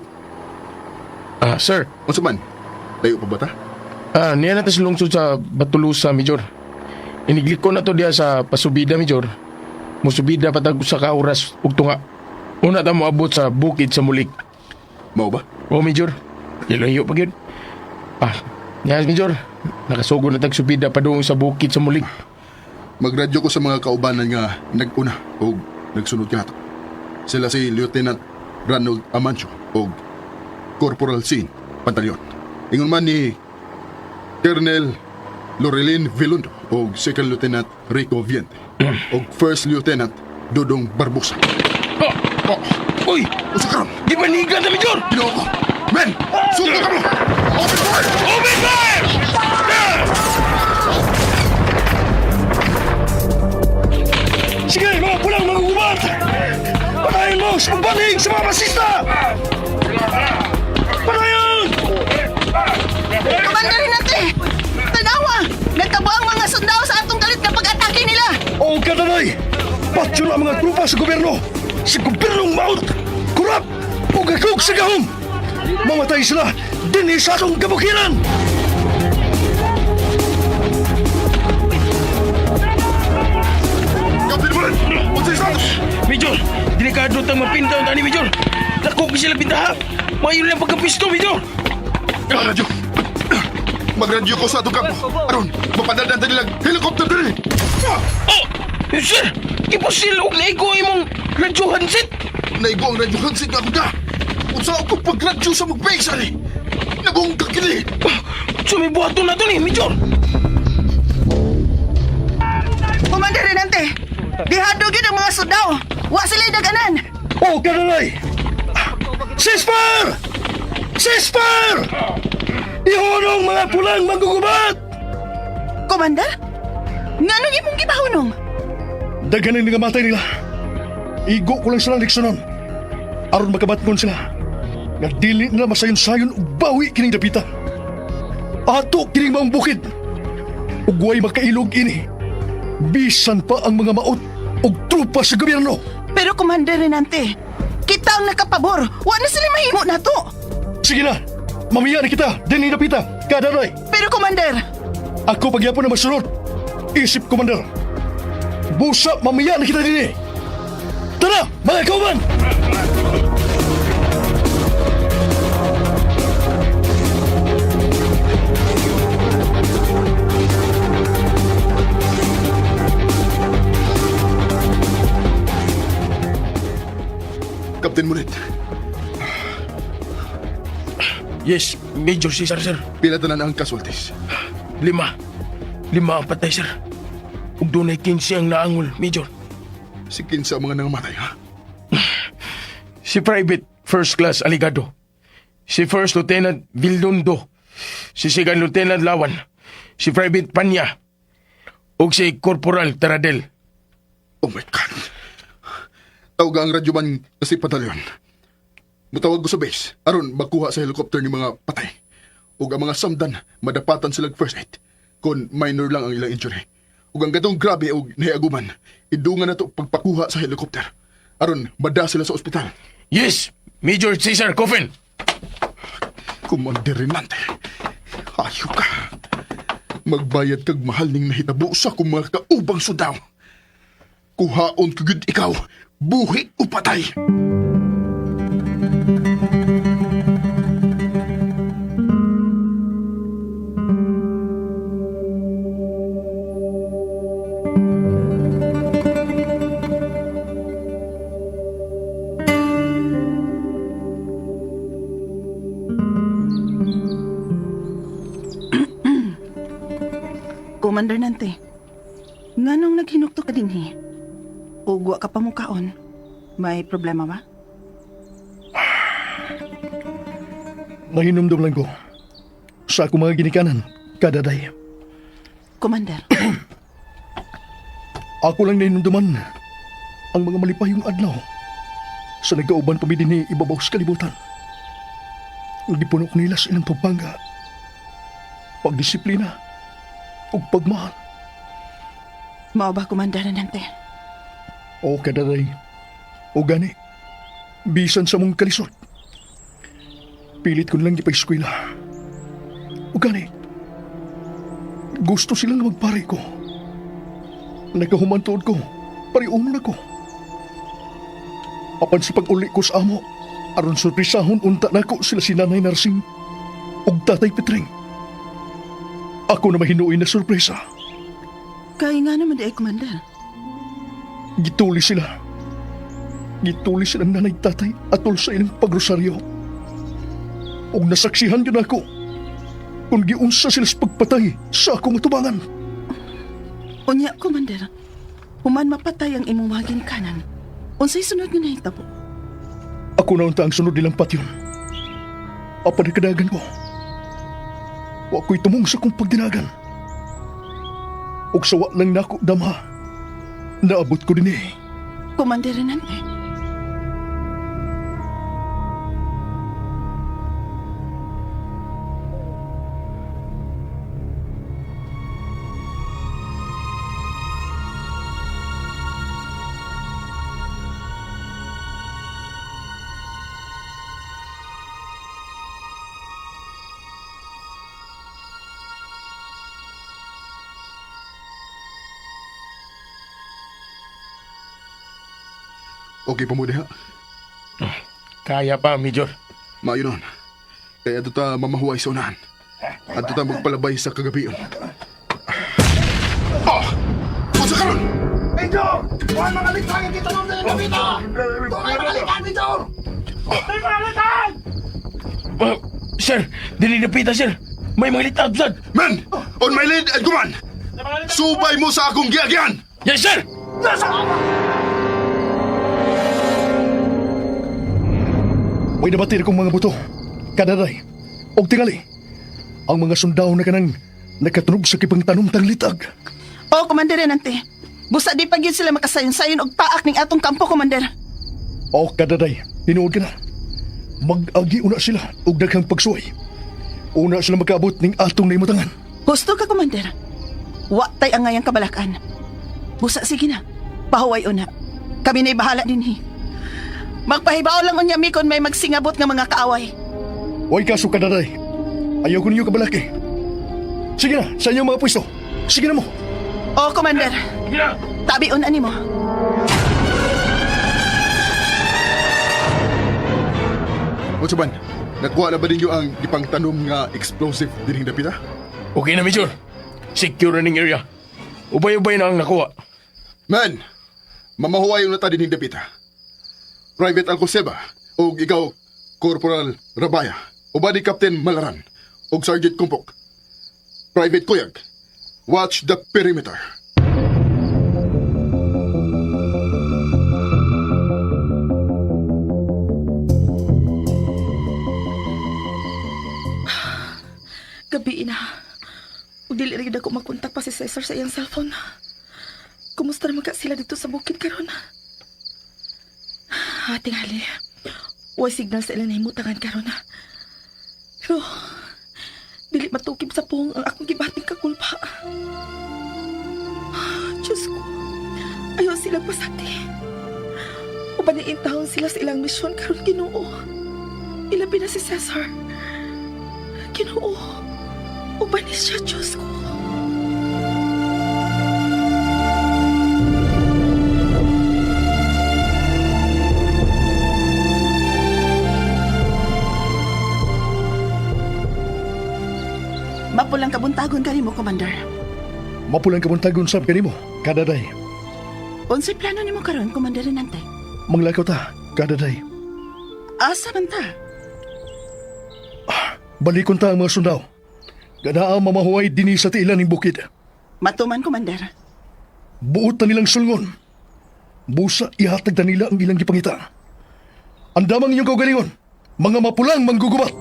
Ah, sir. unsa man? Layo pa ba ta? Ah, niya na tas lungsod sa Batulusa, Major. Inigliko na to diya sa Pasubida, Major. Musubida patag usa ka oras ug tunga. Una ta moabot sa bukid sa Mulik. Mao ba? O, Major. Ilayo pa gyud. Ah, niya, Major. Nakasugo na tag subida padung sa bukid sa Mulik. Magradyo ko sa mga kaubanan nga naguna o nagsunod kanato. Sila si Lieutenant Ranald Amancio o Corporal Sin Pantaleon. Ingon man ni Colonel Lorelin Vilundo o Second Lieutenant Rico Viente o First Lieutenant Dudong Barbosa. Oh, oh. Uy, Unsa karon? gibanigan na, Major! Ginoo ko! Men! Suko ka mo! Open fire! Open fire! Sige, mga pulang mga gubat! Patayin mo sa pagbaling sa mga basista! Patayin! Commander Renante! Tanawa! Nagkabo ang mga sundao sa atong galit na pag-atake nila! O kadanay! Patyo na ang mga trupa sa gobyerno! Sa gobyernong maut! Kurap! O gagog sa gahom! Mamatay sila dinhi sa atong kabukiran! Captain Bulan! Unsay status? Major, delikado tang mapindaw tani, Major. Dako ko sila pintaha. Mayo lang pagkapisto, Major. Radyo! Magradyo ko sa atong kampo. Aron, mapadaldan ta nilang helicopter diri. Oh, sir, ipusil og naigo imong radyo handset. Naigo ang radyo handset nga ako da. Unsa ako pagradyo sa magbase ani? Nabong kagili. Sumibuhato na to ni, Major. Commander Renante! Dihado gyud ang mga sundao! Wa sila daganan! O kadanay! Ceasefire! Ceasefire! Ihunong mga pulang manggugubat! Commander? Nganong imong gibahunong? Daghan ang nangamatay nila. Igo ko lang silang leksyonon. Aron makabatgon sila. Nga dili nila masayon-sayon ug bawi kining dapita. Ato kining maong bukid. Ug way makailog ini. Bisan pa ang mga maot ug trupa sa gobyerno. Pero Commander Renante, kita ang nakapabor. Wa na sila mahimo nato. Sige na, mamiya na kita dinhi dapita. Kadaray. Pero Commander, Ako pagyapon na masunod. Isip, Commander. Busa, mamiya na kita dinhi. Tara, mga kauban! Captain Mulit, Yes, Major Cesar, sir. pila tanan ang casualties. Lima. Lima ang patay, sir. Ug dunay 15 ang naangol, Major. Si kinsa ang mga nangamatay, ha? Si Private First Class Aligado. Si First Lieutenant Vildondo. Si Second Lieutenant Lawan. Si Private Panya. Ug si Corporal Taradel. Oh my God. Tawag ang radyo man kasi patalyon. Mutawag ko sa base. Aron makuha sa helicopter ni mga patay. Ug ang mga samdan madapatan sila first aid. Kon minor lang ang ilang injury. Ug ang gatong grabe og nahiaguman, idungan na to pagpakuha sa helicopter. Aron mada sila sa ospital. Yes, Major Cesar Coffin. Commander Renante, ayo ka. Magbayad kag mahal ning nahitabo sa akong mga kaubang sudaw. Kuhaon ko gyud ikaw, buhi o patay. Commander Nante, nganong naghinukto ka dinhi? Ug wa ka pa mukaon? May problema ba? Nahinumdum lang ko sa akong mga ginikanan, kadaday. Commander, Ako lang nahinumduman ang mga malipayong adlaw sa nagkauban pa mi dinhi ibabaw sa kalibutan. Gipuno ko nila sa ilang pagbangga, pagdisiplina, ug pagmahal. mao ba Commander Nante? O kadaday, o gani, bisan sa mong kalisod. Pilit ko nilang gipag-eskwela. O gani, gusto silang magpare ko. Nagkahumantuod ko, pariunon ako. Apan sa pag-uli ko sa amo, aron surprisahon unta nako sila si Nanay Narsing ug Tatay Petring. Ako na mahinuin na sorpresa. Kay nga naman di ay, Commander. Gituli sila. Gituli silang nanay tatay atol sa ilang pagrosaryo. Ug nasaksihan yun ako kung giunsa sila sa pagpatay sa akong atubangan. Unya, Commander, human mapatay ang imong mga ginikanan. Unsay sunod nga nahitabo? Ako na unta ang sunod nilang patyon. Apan nakadagan ko. Wa ko'y tumong sa kong pagdinagan. Ug sawa lang nako dama. Naabot ko din eh. Commander Renante, Okay pa mo diha? Kaya pa, Major. Maayo nun. Kaya adto ta mamahuway sa unahan. Adto ta magpalabay sa kagabion. Oh! Unsa karon? Major! Huwag mga litangan kita nung dito! Tunay mga litan, Major! Tunay mga litan! Oh, sir, dili na pita, sir. May mga litab, sir. Men! On my lead and command! Subay mo sa akong giagyan! Yes, sir! May nabatir kong mga buto. Kadaday. Og tingali. Ang mga sundao na kanang nakatunog sa kipang tanom tang litag. O, Commander Renante. Busa di pa gyud sila makasayon-sayon og paak ning atong kampo, Commander. O kadaday, tinuod ka na. Mag-agi una sila og daghang pagsuway. Una sila makaabot ning atong naimutangan. Husto ka, Commander. Wa tay angayang kabalakan. Busa sige na. Pahuway una. Kami na'y bahala dinhi. Magpahibaw lang unya mi kon may magsingabot nga mga kaaway. Huwag kaso kadaday. Ayaw ko ninyo kabalaki. Sige na, sa inyong mga pwesto. Sige na mo. O, Commander. Tabi una nimo. Unsa man? Nakuha na ba ninyo ang gipangtanom nga explosive dinhing dapita? Okay na, Major. Secure na ning area. Ubay-ubay na ang nakuha. Men! Mamahuway na ta dinhing dapita. Private Alcoseba ug ikaw Corporal Rabaya, uban ni Captain Malaran ug Sergeant Kumpok. Private Kuyag, watch the perimeter. Gabi na. Ug dili ra gyud ako makontak pa si Cesar sa iyang cellphone. Kumusta naman ka sila dito sa bukid karon? Ah, tingali. Way signal sa ilang nahimutangan karon. Pero dili matukib sa puhong ang akong gibating kakulpa. Diyos ko. Ayaw sila pasati. Uban ni intahon sila sa ilang misyon karon Ginoo. Ilabi na si Cesar. Ginoo. Uban ni siya, Diyos ko. Mapulang kabuntagon kanimo, Commander. Mapulang kabuntagon sab kanimo, kadaday. Unsay plano nimo karon, Commander Renante? Manglakaw ta, kadaday. Asa man ta? Balikon ta ang mga sundao. Ganaa mamahuway dinhi sa tiilan ning bukid. Matuman, Commander. Buot na nilang sulngon. Busa ihatag na nila ang ilang gipangita. Ang damang inyong kaugalingon, mga mapulang manggugubat.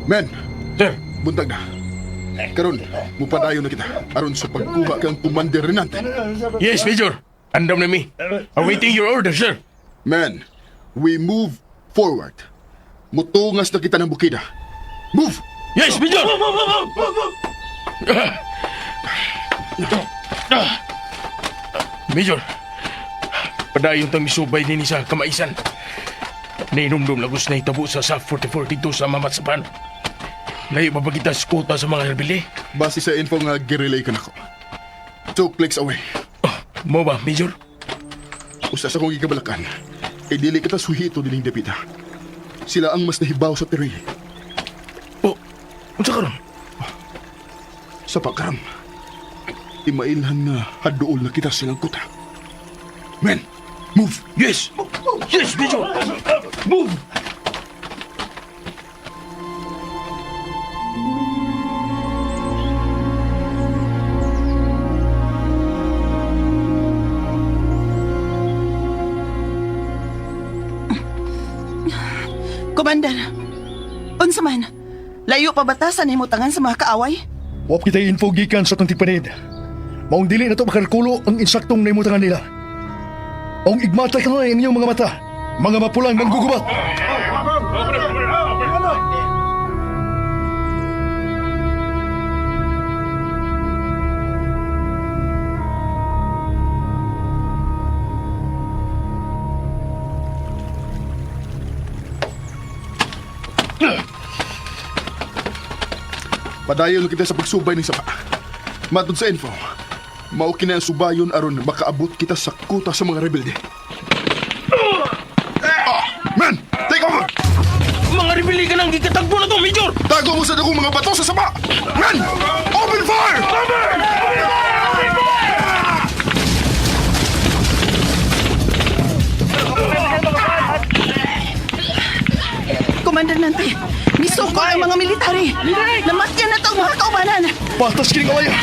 Men, Sir, buntag na. Karon, mupadayon na kita aron sa pagkuha kang Commander Renante. Yes, Major. Andam na mi. Awaiting your order, sir. Men, we move forward. Mutungas na kita ng bukida. Move! Yes, Major! Major, padayon tang misubay nini sa kamaisan. Nainumdum lagos na itabo sa SAF 44 dito sa Mamatsapan. Layo pa ba kita sa kota sa mga rebelde? Base sa info nga girelay ka nako. 2 clicks away. Oh, mo ba, Major? Usa sa kong gikabalakan, kay dili kita suhito dining dapita. Sila ang mas nahibaw sa terrain. Oh, unsa karon? Sa pagkaram, imailhan nga haduol na kita silang kuta. Men, move! Yes! Yes, Major! Move! Commander, unsa man? Layo pa ba ta sa nahimutangan sa mga kaaway? Wap kita info gikan sa itong tigpanid. Maong dili na to makalkulo ang insaktong naimutangan nila. Maong igmata ka na inyong mga mata, mga mapulang manggugubat. Padayon kita sa pagsubay ng saba. Matod sa info, mao kini ang subayon aron makaabot kita sa kuta sa mga rebelde. Ah, man, take over! Mga rebelde ka nang gikatagpo na to, Major! Tago mo sa dagong mga bato sa saba! Man, open fire! Commander Nante, misukol ang mga military. Namatyan na to ang mga kaubanan. Patas kining awaya.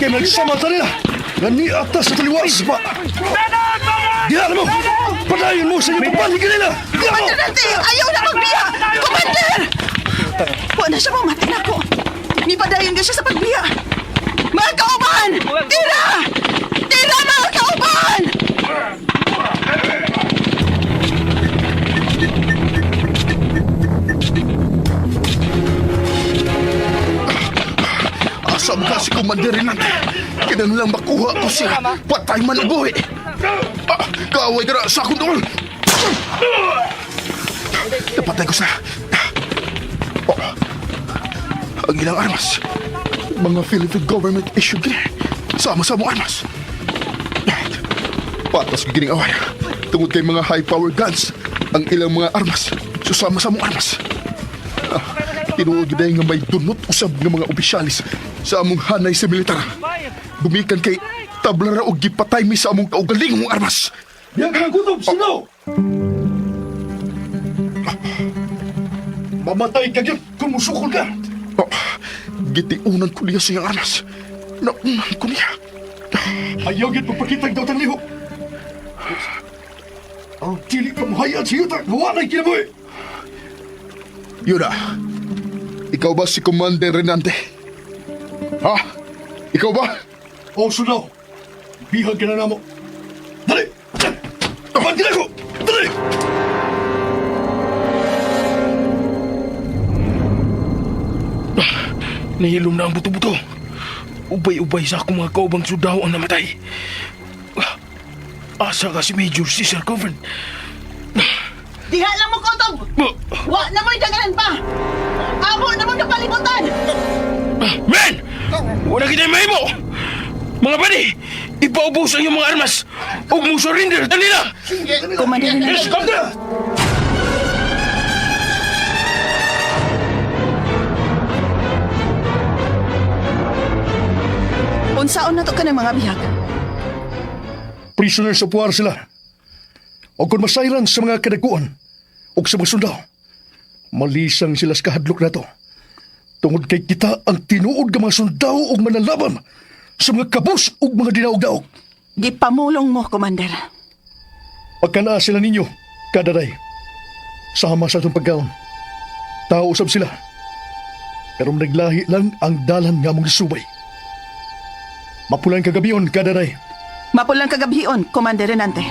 Kay nagsama ta nila. Nga niata sa taliwas pa. Diha na mo! Padayon mo sa inyong pagbalik nila! Diha mo! Commander Nante, ayaw na magbiya! Commander! Wa na siya mamatay na ako. Nipadayon ka siya sa pagbiya. Mga kauban! Tira! Tira mga kauban! Asa mo ka si Commander Renante? Kinahanglan makuha ko siya. Patay man ang buhi. Ah, kaaway ka na sa akong doon. Napatay ko siya. Oh, ang ilang armas. Mga Philippine government issue gini. Sama-sama armas. Patas gining away. Tungod kay mga high power guns ang ilang mga armas. Susama sa mong armas. Tinuod gyud nga may dunot usab nga mga opisyalis sa among hanay sa militar. Gumikan kay tabla ra og gipatay mi sa among kaugalingong armas. Diha ka ng kutob! Sino? Mamatay ka gyud kung musukol ka! Oh, gitiunan ko niya sa iyang armas. Naunan ko niya. Ayaw gyud pagpakitag daw tang lihok! Ang dili ka muhayad sa yuta! Gawa na'y kinabuhi! Yura, ikaw ba si Commander Renante? Ha? Ikaw ba? O sudaw! Bihag ka na namo! Dali! Bandila ko! Dali! Nahilom na ang buto-buto. Ubay-ubay sa akong mga kaubang sundao ang namatay. Asa ka si Major Cesar Coven? Diha lang mo kutob! Wa na mo'y daganan pa! Amo na mo'y napalibutan! Men! Wala kita mahimo! Mga bani! Ipaubos ang iyong mga armas! Ug mo surrender! Dali na! Commander Renante, Yes, Commander! unsaon na to ka ng mga bihag? Prisoners of war sila. O kung masayran sa mga kadaguan o sa mga sundao, malisang sila sa kahadlok na to. Tungod kay kita ang tinuod nga mga sundao ug manalaban sa mga kabus ug mga dinaog-daog. Gipamulong mo, Commander. Pagkanaa sila ninyo, kadaray. Sama sa itong pagkaon. Tao usab sila. Pero naglahi lang ang dalan nga mong gisubay. Mapulang kagabion, kadaray. Mapulang kagabhion, Commander Renante.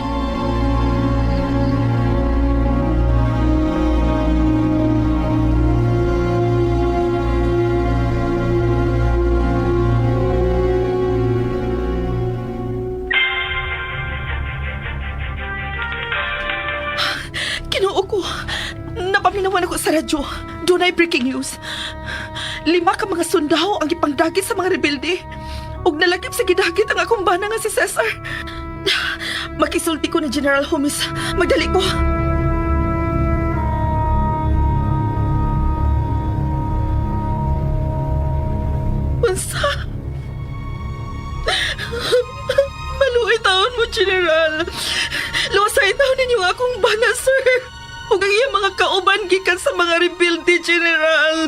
Kinoo ko. Napaminawan ako sa radyo. Dunay breaking news. Lima ka mga sundao ang ipangdagit sa mga rebelde. Ug nalakip sa gidagit ang akong bana nga si Cesar. Makisulti ko ni General Holmes. Magdali ko. Unsa? Maluoy taon mo, General. Luwasay taon ninyo ang akong bana, sir. Ug ang iyang mga kauban gikan sa mga rebelde, General.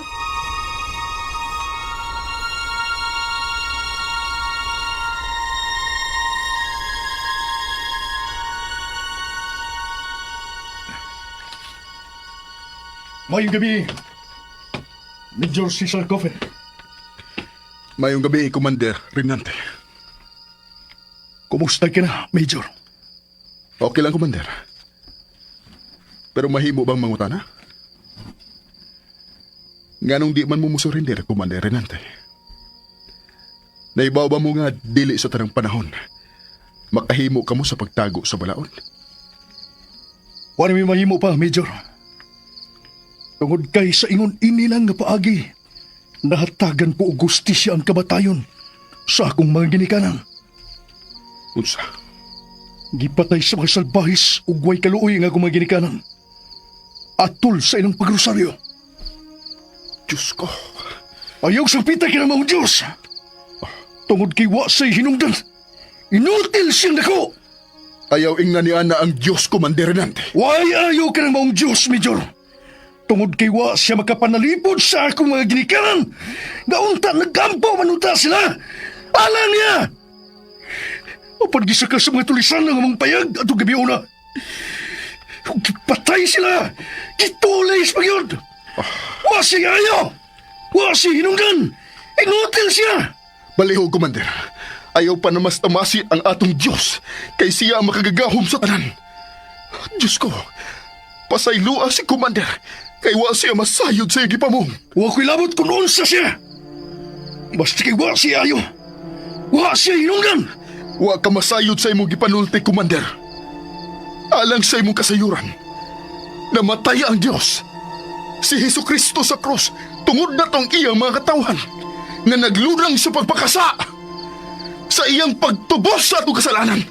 Mayong gabi, Major Cesar Coffin. Mayong gabi, Commander Renante. Kumusta ka na, Major? Okay lang, Commander. Pero mahimo bang mangutana? Nganong di man mo musurrender, Commander Renante? Naibaw ba mo nga dili sa tanang panahon? Makahimo ka mo sa pagtago sa balaod? Wala may mahimo pa, Major. Tungod kay sa ingon ini lang nga paagi. Nahatagan ko og gustisya ang kamatayon sa akong mga ginikanan. Unsa? Gipatay sa mga salbahis ug way kaluoy ang akong mga ginikanan. Atol sa ilang pagrosaryo. Diyos ko. Ayaw sa pita kinamaong Diyos. Tungod kay wa say hinungdan. Inutil siyang dako. Ayaw ingna ni Ana ang Diyos, Commander Renante. Why ayaw ka ng maong Diyos, Major? Tungod kay wa siya makapanalipod sa akong mga ginikanan. Gaunta nagkampo manunta sila. Ala niya! Upan gisa ka sa mga tulisan ng among payag at gabi una. Patay sila! Gitulis pa yun! Wa siya ayaw! Wa siya hinungdan! Inutil siya! Balihog, Commander. Ayaw pa na mas tamasi ang atong Diyos kay siya ang makagagahom sa tanan. Diyos ko, pasaylua si Commander kay wa siya masayod sa iyang gipamong. Wa ko'y labot kung unsa siya! Basta kay wa siya ayaw! Wa siya hinungdan! Wa ka masayod sa imong gipanulti, Commander. Alang sa imong kasayuran, namatay ang Diyos. Si Hesus Kristo sa krus tungod na tong iyang mga katawhan nga naglulang sa pagpakasa sa iyang pagtubos sa atong kasalanan.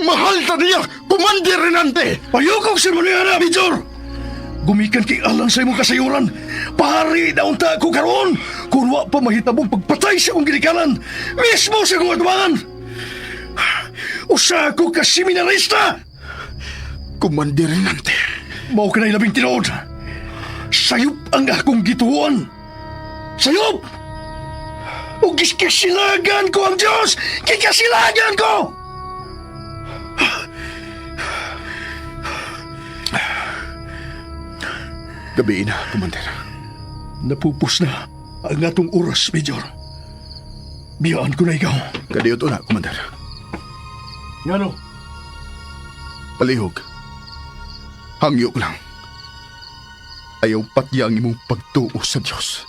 Mahal ta niya, Commander Renante! Ayoko sermoneara, Major! Gumikan kay alang sa imong kasayuran. Pari na unta ako karon. Kung wa pa mahitabong pagpatay sa akong ginikanan, mismo sa akong atubangan. Usa ako ka seminarista! Commander Renante. Mao ka na labing tinuod. Sayop ang akong gituon. Sayop! O giskasilagan ko ang Diyos! Kikasilagan ko! Gabi na, Commander. Napupos na ang atong oras, Major. Biyaan ko na ikaw. Kadiyot na, Commander. Ngano? Palihog. Hangyo ko lang. Ayaw patya ang imong pagtuo sa Diyos.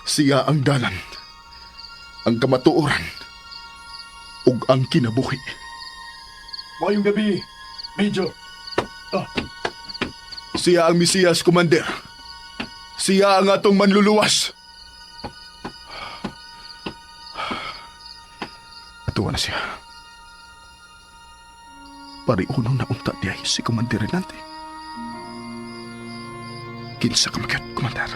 Siya ang dalan, ang kamatuoran, ug ang kinabuhi. Mayong gabi, Major. Ah, Siya ang Mesiyas, Commander. Siya ang atong manluluwas. Atuwa na siya. Pariuno na unta diay si Commander Renante. Kinsa ka magyud, Commander.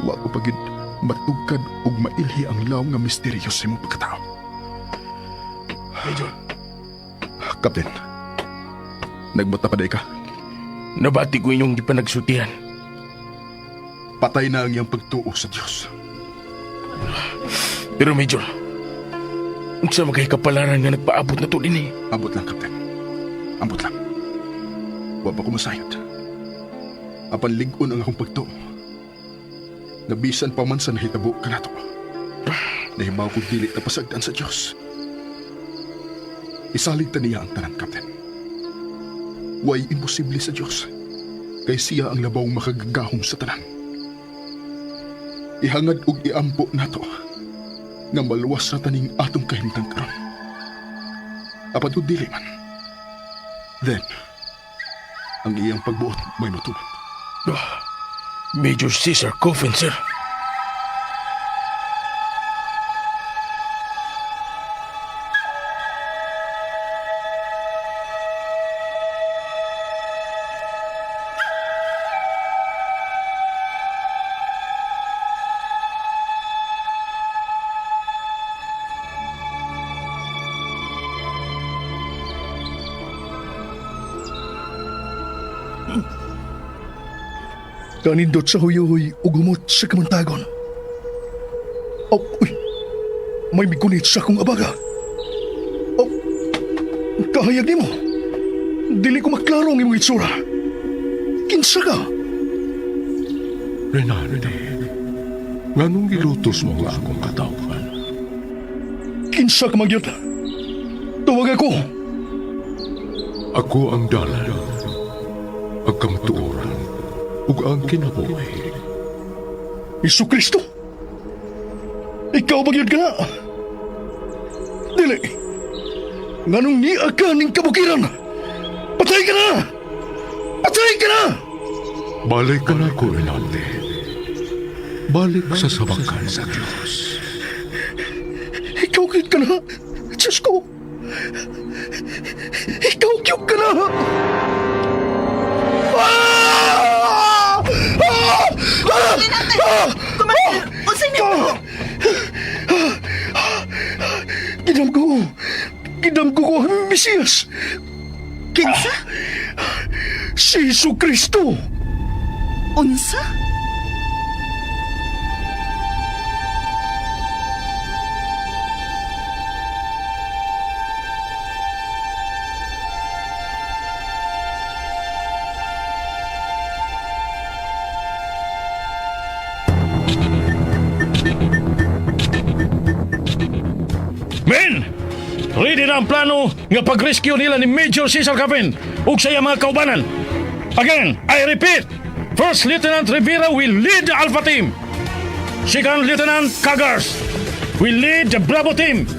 Wa ko pagid matugkad ug mailhi ang law nga misteryo sa imong pagkatao. Major. Captain, nagmata pa day ka. Nabati ko inyong di pa nagsultihan. Patay na ang iyang pagtuo sa Diyos. Pero Major, unsa magay kapalaran nga nagpaabot na to din eh. Ambot lang, Captain. Ambot lang. Wa pa ko masayod. Apan lig-on ang akong pagtuo. Nabisan pa man sa nahitabo kanato. Nahibaw ko dili ta pasagdan sa Diyos. Isalig ta niya ang tanan, Captain. Way imposible sa Diyos. Kay siya ang labaw makagagahom sa tanan. Ihangad og iampo nato nga maluwas ra taning atong kahimtang karon. Apan kung dili man, then, ang iyang pagbuot may matuman. Major Cesar Coffin, sir. Kanindot sa huyuhoy ug humot sa kamantagon. Oh, uy, may migunit sa akong abaga. Oh, kahayag nimo. Dili ko maklaro ang imong itsura. Kinsa ka? Renante, nganong gilutos mo ang akong katawhan? Kinsa ka magyot? Tawag ako. Ako ang dalan, ang kamatuoran, ug ang kinabuhi. Hesu Kristo. Ikaw ba gyud ka na? Dili. Nganong niya ka ning kabukiran? Patay ka na! Patay ka na! Balik ka na ko, Renante. Balik sa sabakan sa Diyos. Ikaw gyud ka na. Diyos ko. Ikaw gyud ka na. Ah! Ah! Ah! Ah! Commander, unsay nito? Gidam ko. Gidam ko ko ang Mesiyas. Kinsa? Si Jesu Kristo. Unsa? Men! Ready na ang plano nga pag-rescue nila ni Major Cesar Capin ug sa iyang mga kaubanan. Again, I repeat, First Lieutenant Rivera will lead the Alpha Team. Second Lieutenant Kagars will lead the Bravo Team.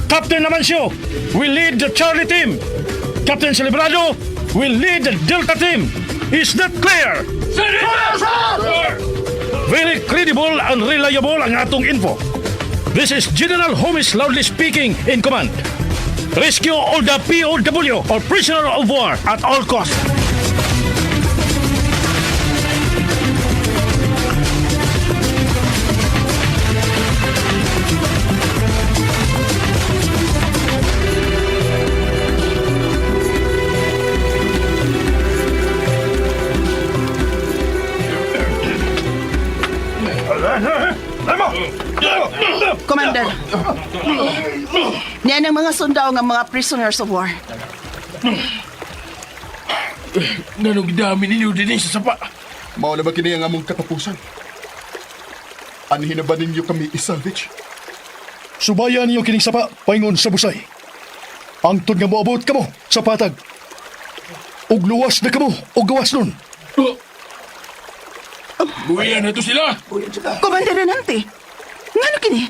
Captain Namancio will lead the Charlie Team. Captain Celebrado will lead the Delta Team. Is that clear? Very credible and reliable ang atong info. This is General Holmes loudly speaking in command. Rescue all the POW or prisoner of war at all cost. Commander. Niyan ang mga sundao nga mga prisoners of war. Nanugdami ninyo din sa sapa. Mao na ba kini ang among katapusan? Anhin na ba ninyo kami isalvage? Subayan niyo kining sapa paingon sa busay. Angtod nga moabot kamo sa patag. Ug luwas na kamo og gawas nun. Buwian na to sila. Commander Renante, ngano kini?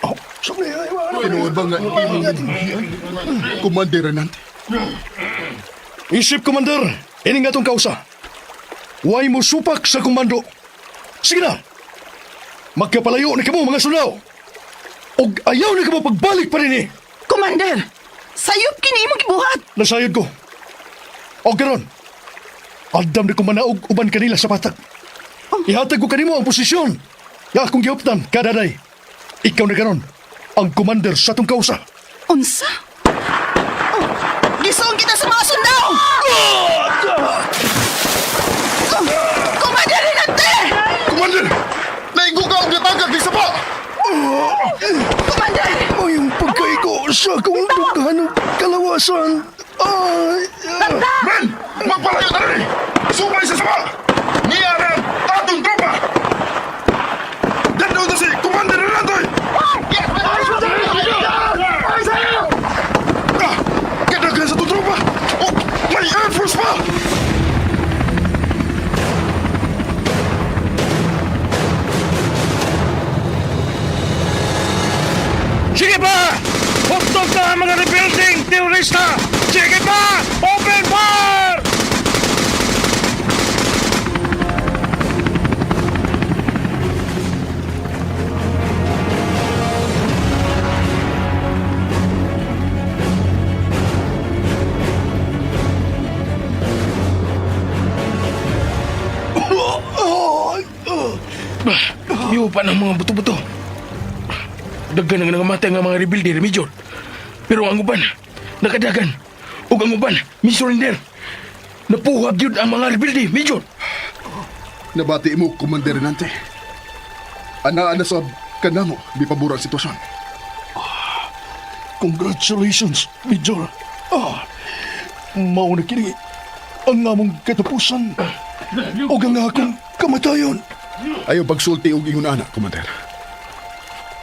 Oh, sumli, ay, wala. Tinuod ba nga imong gibuhian? Commander Renante. Isip, Commander, ini nga tong kausa. Way mo supak sa komando. Sige na. Magkapalayo na kamo mga sundao. Og ayaw na kamo pagbalik pa rin eh. Commander, sayop kini imong gibuhat. Nasayod ko. Og karon, andam na ko manaog uban kanila sa patag. Ihatag ko kanimo ang posisyon nga akong giuptan kadaday. Ikaw na karon ang commander sa atong kausa. Unsa? Oh, gisuong kita sa mga sundao! Oh, Commander Renante! Commander! Naigo ka og natagag ni sapa! Commander! Mayong pagkaigo sa akong dughan og kalawasan. Ay, Men! Magpalayo na rin! Sumay sa sapa! Niya na ang atong tropa! Dadto na si Commander Renante! Ah! Kadaghan sa atong tropa! Oh! May Air Force pa! Sige pa! Hugtog ka mga rebuilding terorista! Sige pa! Open fire! Iyo pa ng mga buto-buto. Daghan ang nangamatay nga mga rebelde, Major. Pero ang uban, nakadagan. Ug ang uban, mi-surrender. Napuhag yun ang mga rebelde, Major. Nabati mo, Commander Renante. Ana-ana sa kanamo, di pabura ang sitwasyon. Congratulations, Major. Ah, mao na kini ang among katapusan o ang akong kamatayon. Ayaw pagsulti og ingon ana, Commander.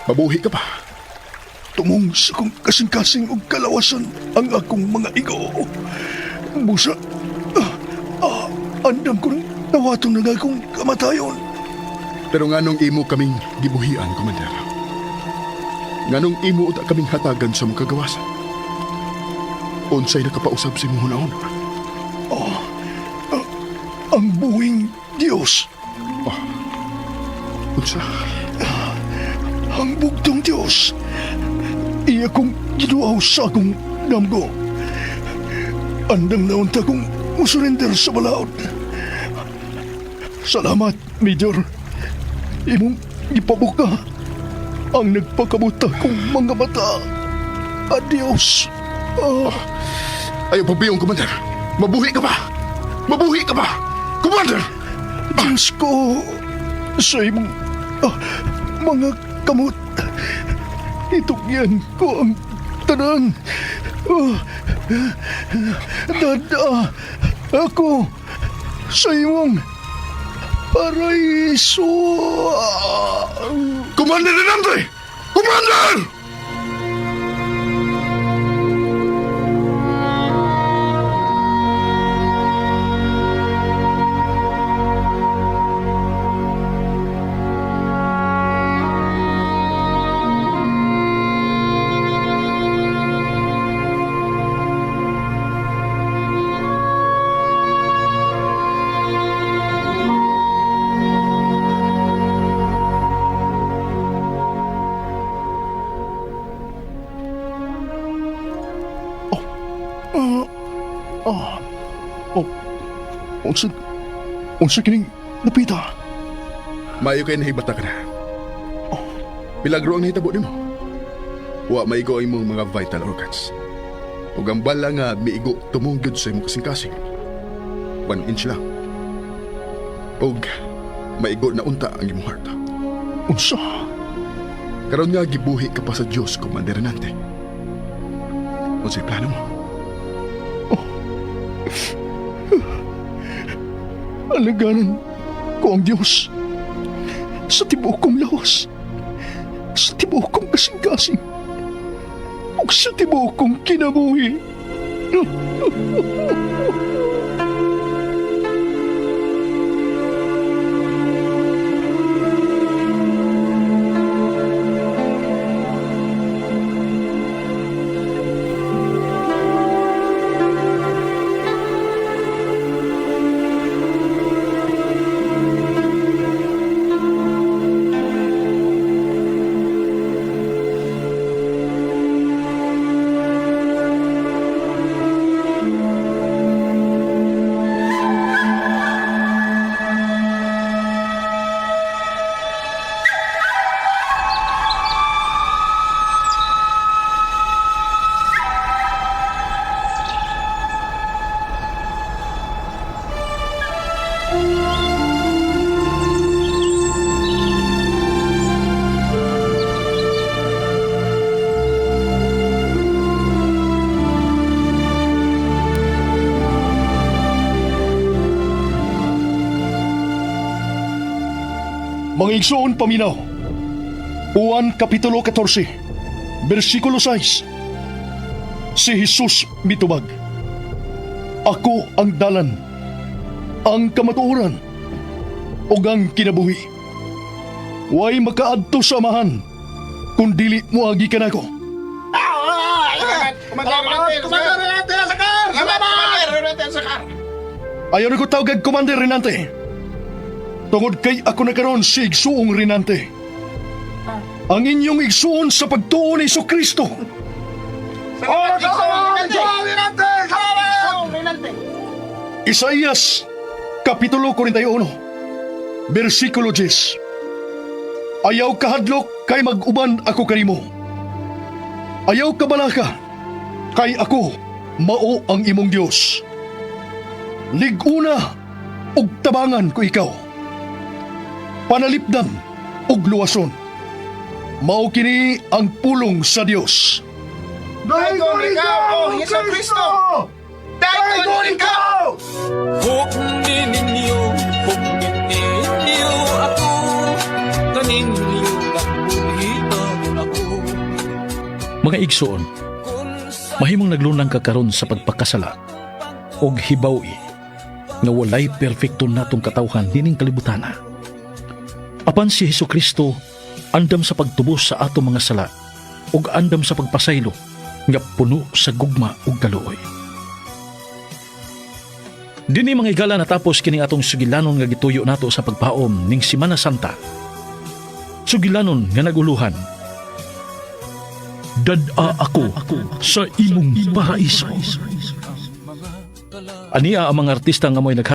Mabuhi ka pa. Tumong sa akong kasing-kasing og kalawasan ang akong mga igo. Busa, andam ko nang nawaton na akong kamatayon. Pero nganong imo kaming gibuhian, Commander? Nganong imo uta kaming hatagan sa mga kagawasan? Unsay nakapausab sa imong hunahuna? Ang buhing Dios. Unsa? Ang bugtong Dios. Iya kong giduaw sa akong damgo. Andam na unta kong musurrender sa balaod. Salamat, Major. Imong gipabuka ang nagpakabuta kong mga mata. Adios. Ah. Ayaw pabiyong, Commander. Mabuhi ka pa! Mabuhi ka pa! Commander! Diyos ko, sa imong mga kamot, itugyan ko ang tanan. Dada ako sa imong paraiso. Commander Renante! Commander! Oh, unsa, unsa kining napita? Maayo kay nahibata ka na. Milagro ang nahitabo nimo. Wa maigo ang imong mga vital organs. Ug ang bala nga miigo tumong gyud sa imong kasing-kasing. 1 inch lang. Ug maigo na unta ang imong heart. Unsa? Karon nga gibuhi ka pa sa Dios, Commander Renante. Unsay plano mo? Oh. Alagaran ko ang Dios sa tibuok kong lawas, sa tibuok kong kasing-kasing, ug sa tibuok kong kinabuhi. Mga igsoon paminaw. Juan Kapitulo 14, versikulo 6. Si Jesus mitubag. Ako ang dalan, ang kamatuoran, ug ang kinabuhi. Way makaadto sa Amahan, kung dili moagi kanako. Ayaw na ko tawag Commander Renante. Tungod kay ako na karon si Igsuong Renante. Ang inyong igsuon sa pagtuo ni Kristo. Isaías, Kapitulo 41, versikulo 10. Ayaw kahadlok kay mag-uban ako kanimo. Ayaw kabalaka kay ako mao ang imong Dios. Liguna ug tabangan ko ikaw. Panalipdan ug luwason. Mao kini ang pulong sa Dios. Dayon ikaw, O Hesus Kristo! Dayon ikaw! Hukni ninyo, hukni ninyo ako, kaninyo lang ako. Mga igsoon, mahimong naglunang ka karon sa pagpakasala og hibawi nga walay perpekto natong katawhan dining kalibutana. Apan si Hesus Kristo andam sa pagtubos sa atong mga sala ug andam sa pagpasaylo nga puno sa gugma ug kaluoy. Dinhi mga higala natapos kining atong sugilanon nga gituyo nato sa pagpaom ning Simana Santa. Sugilanon nga naguluhan. Dad-a ako sa imong paraiso. Ania ang mga artista nga mo'y naghatag